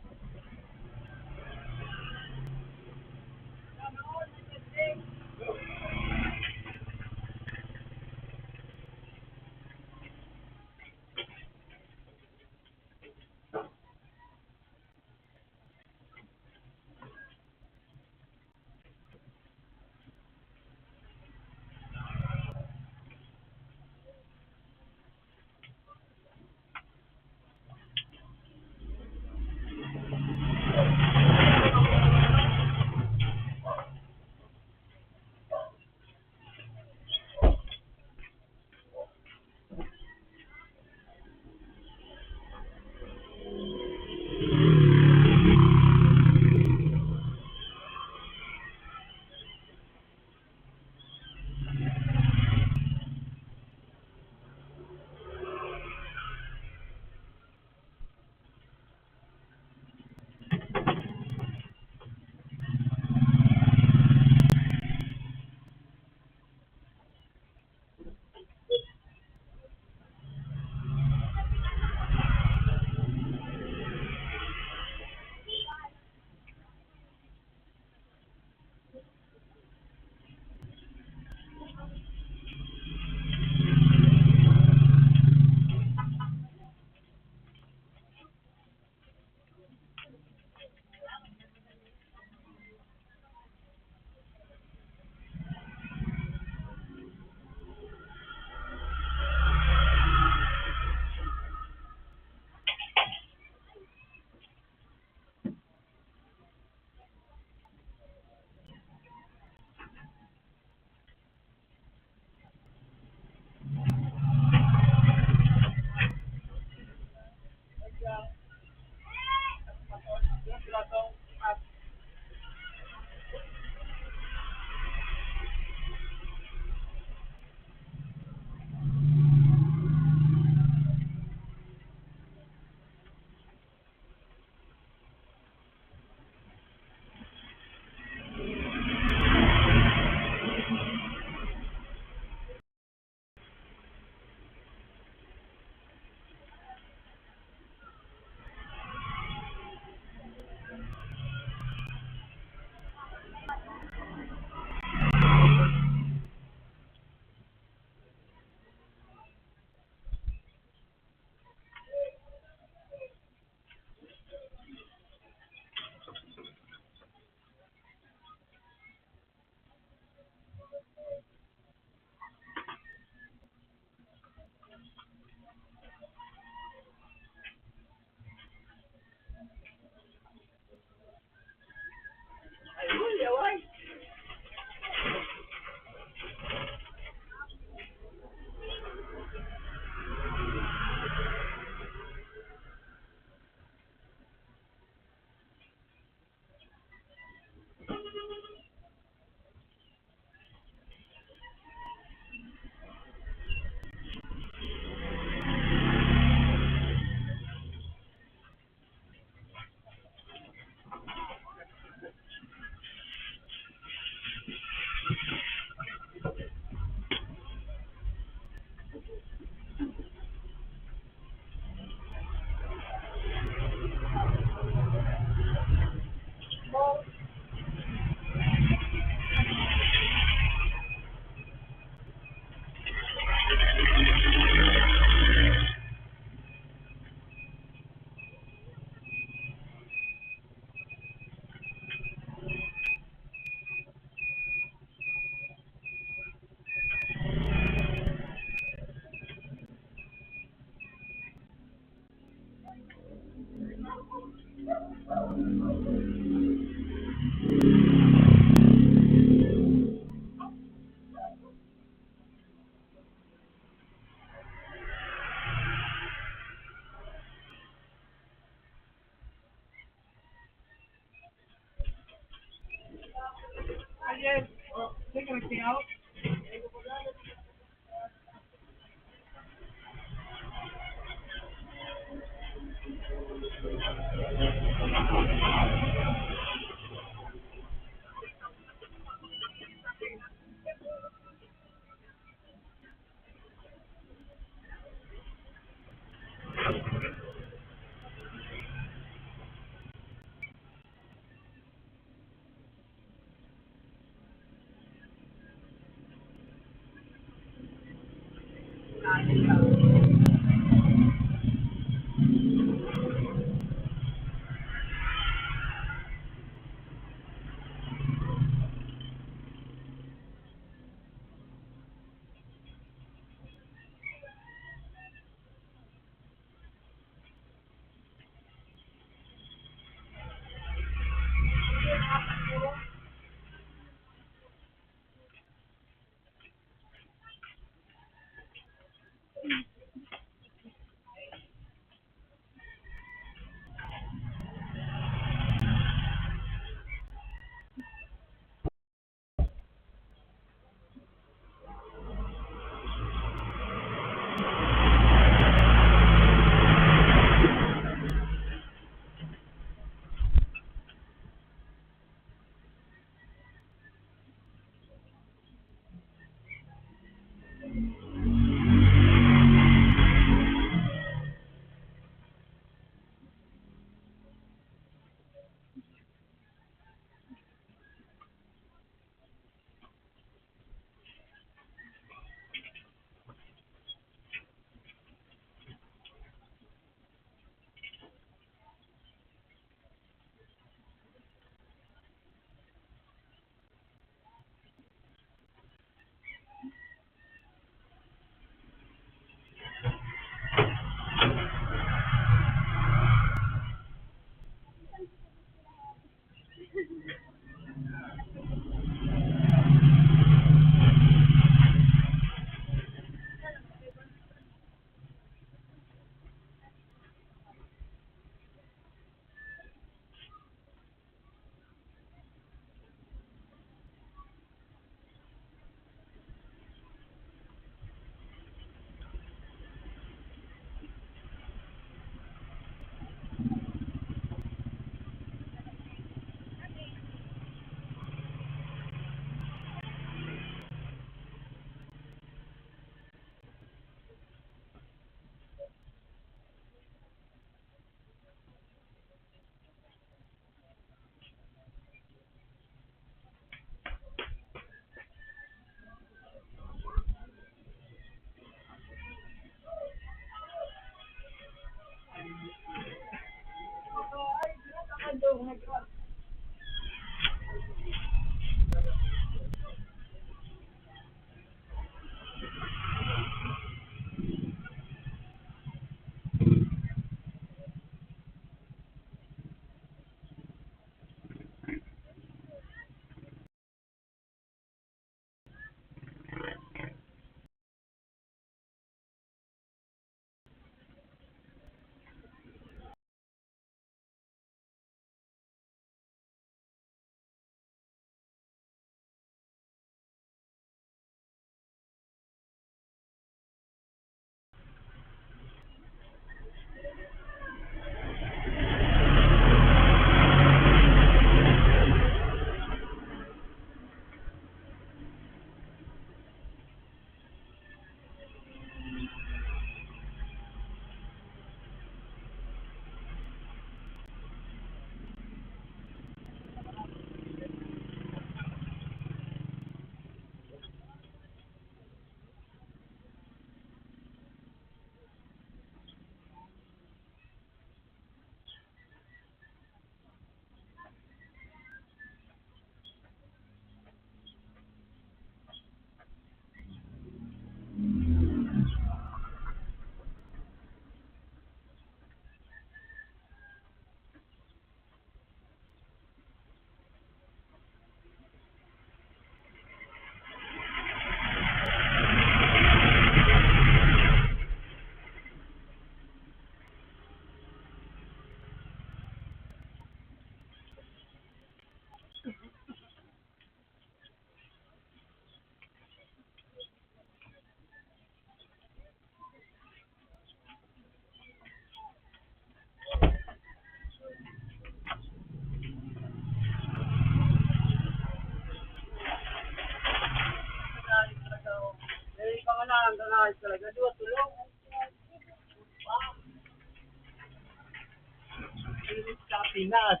Pinas.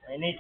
Mainit.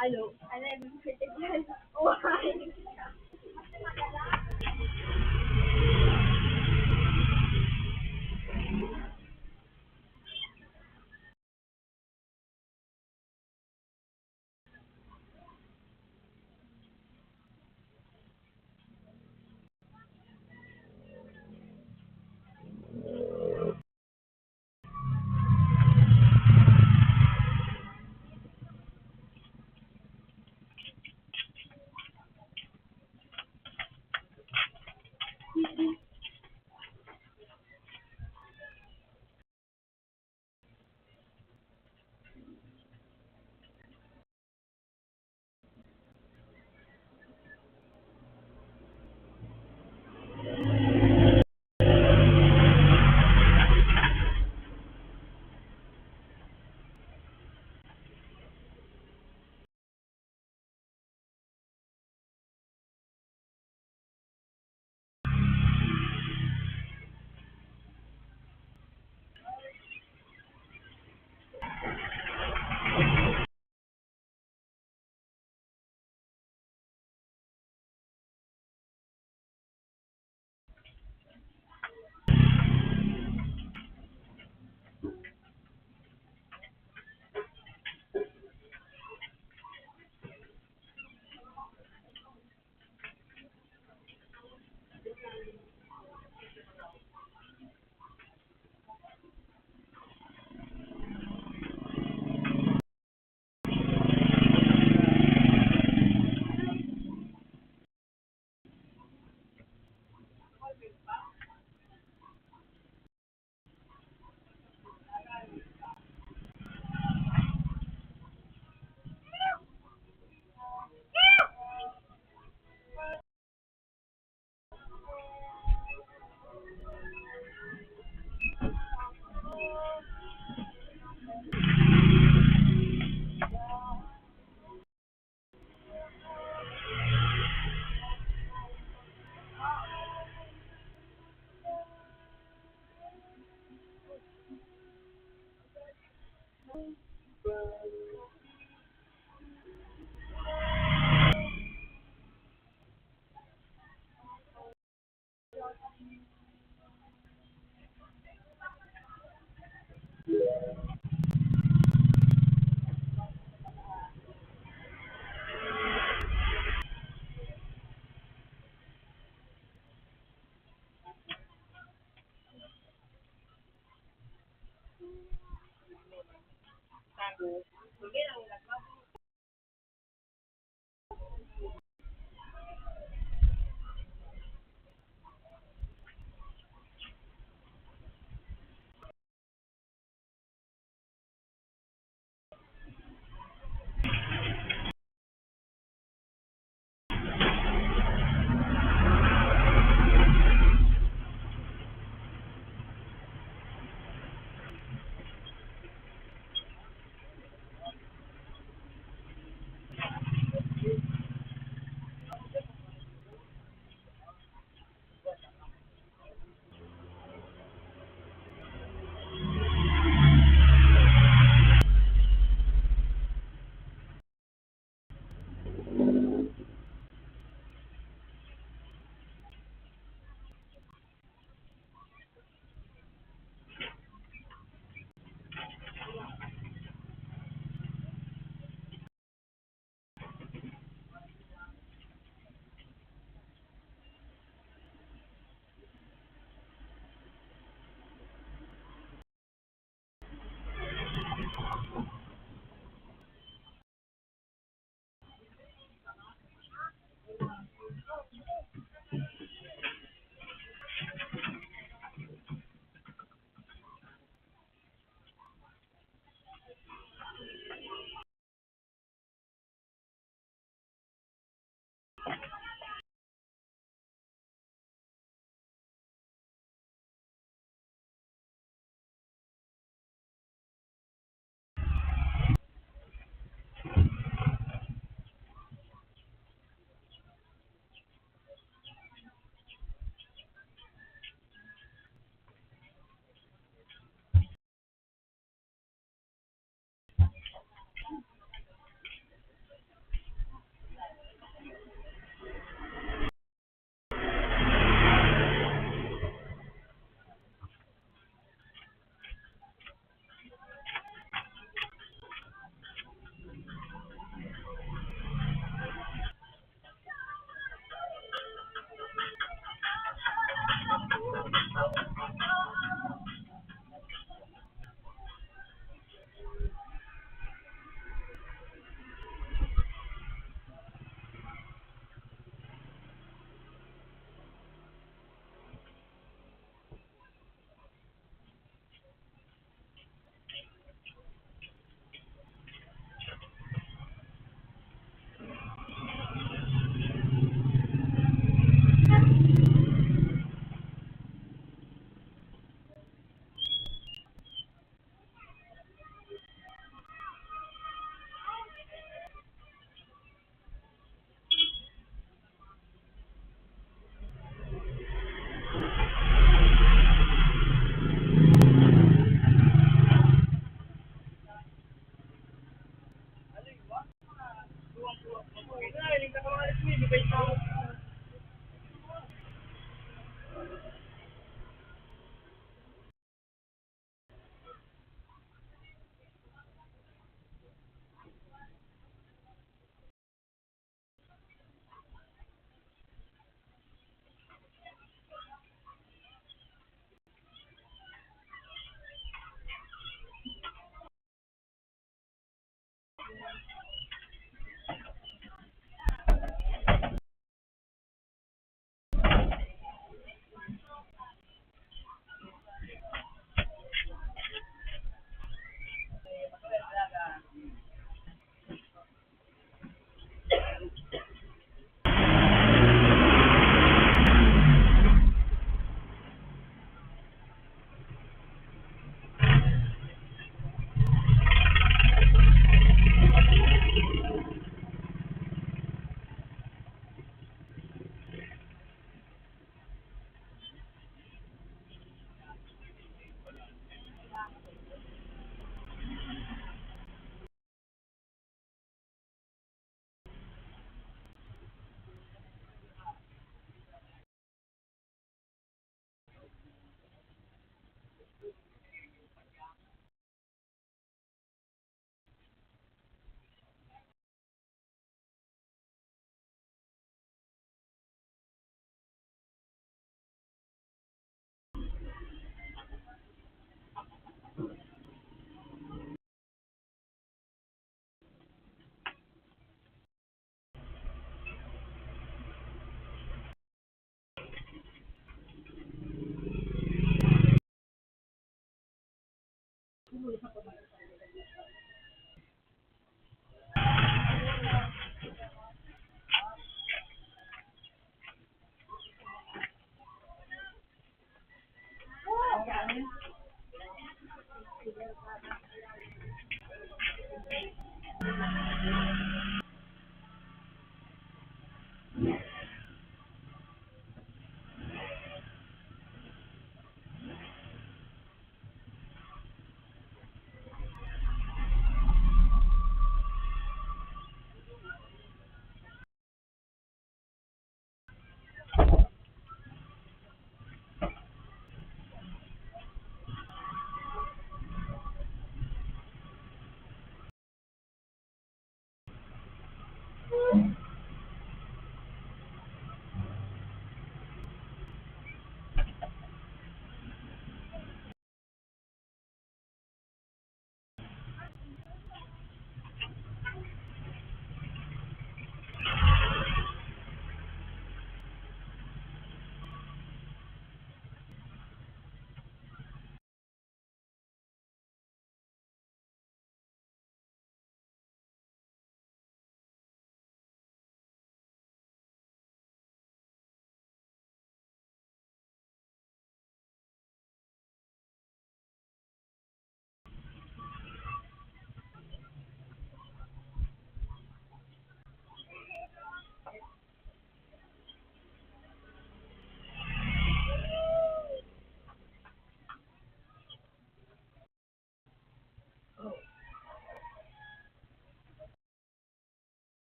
Ano? Ano yung critical? Why?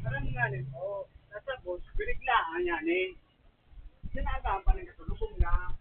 Parang nga nito, nasa boss, biniglaan niya ni. Sinagaan pa ng katulubong na.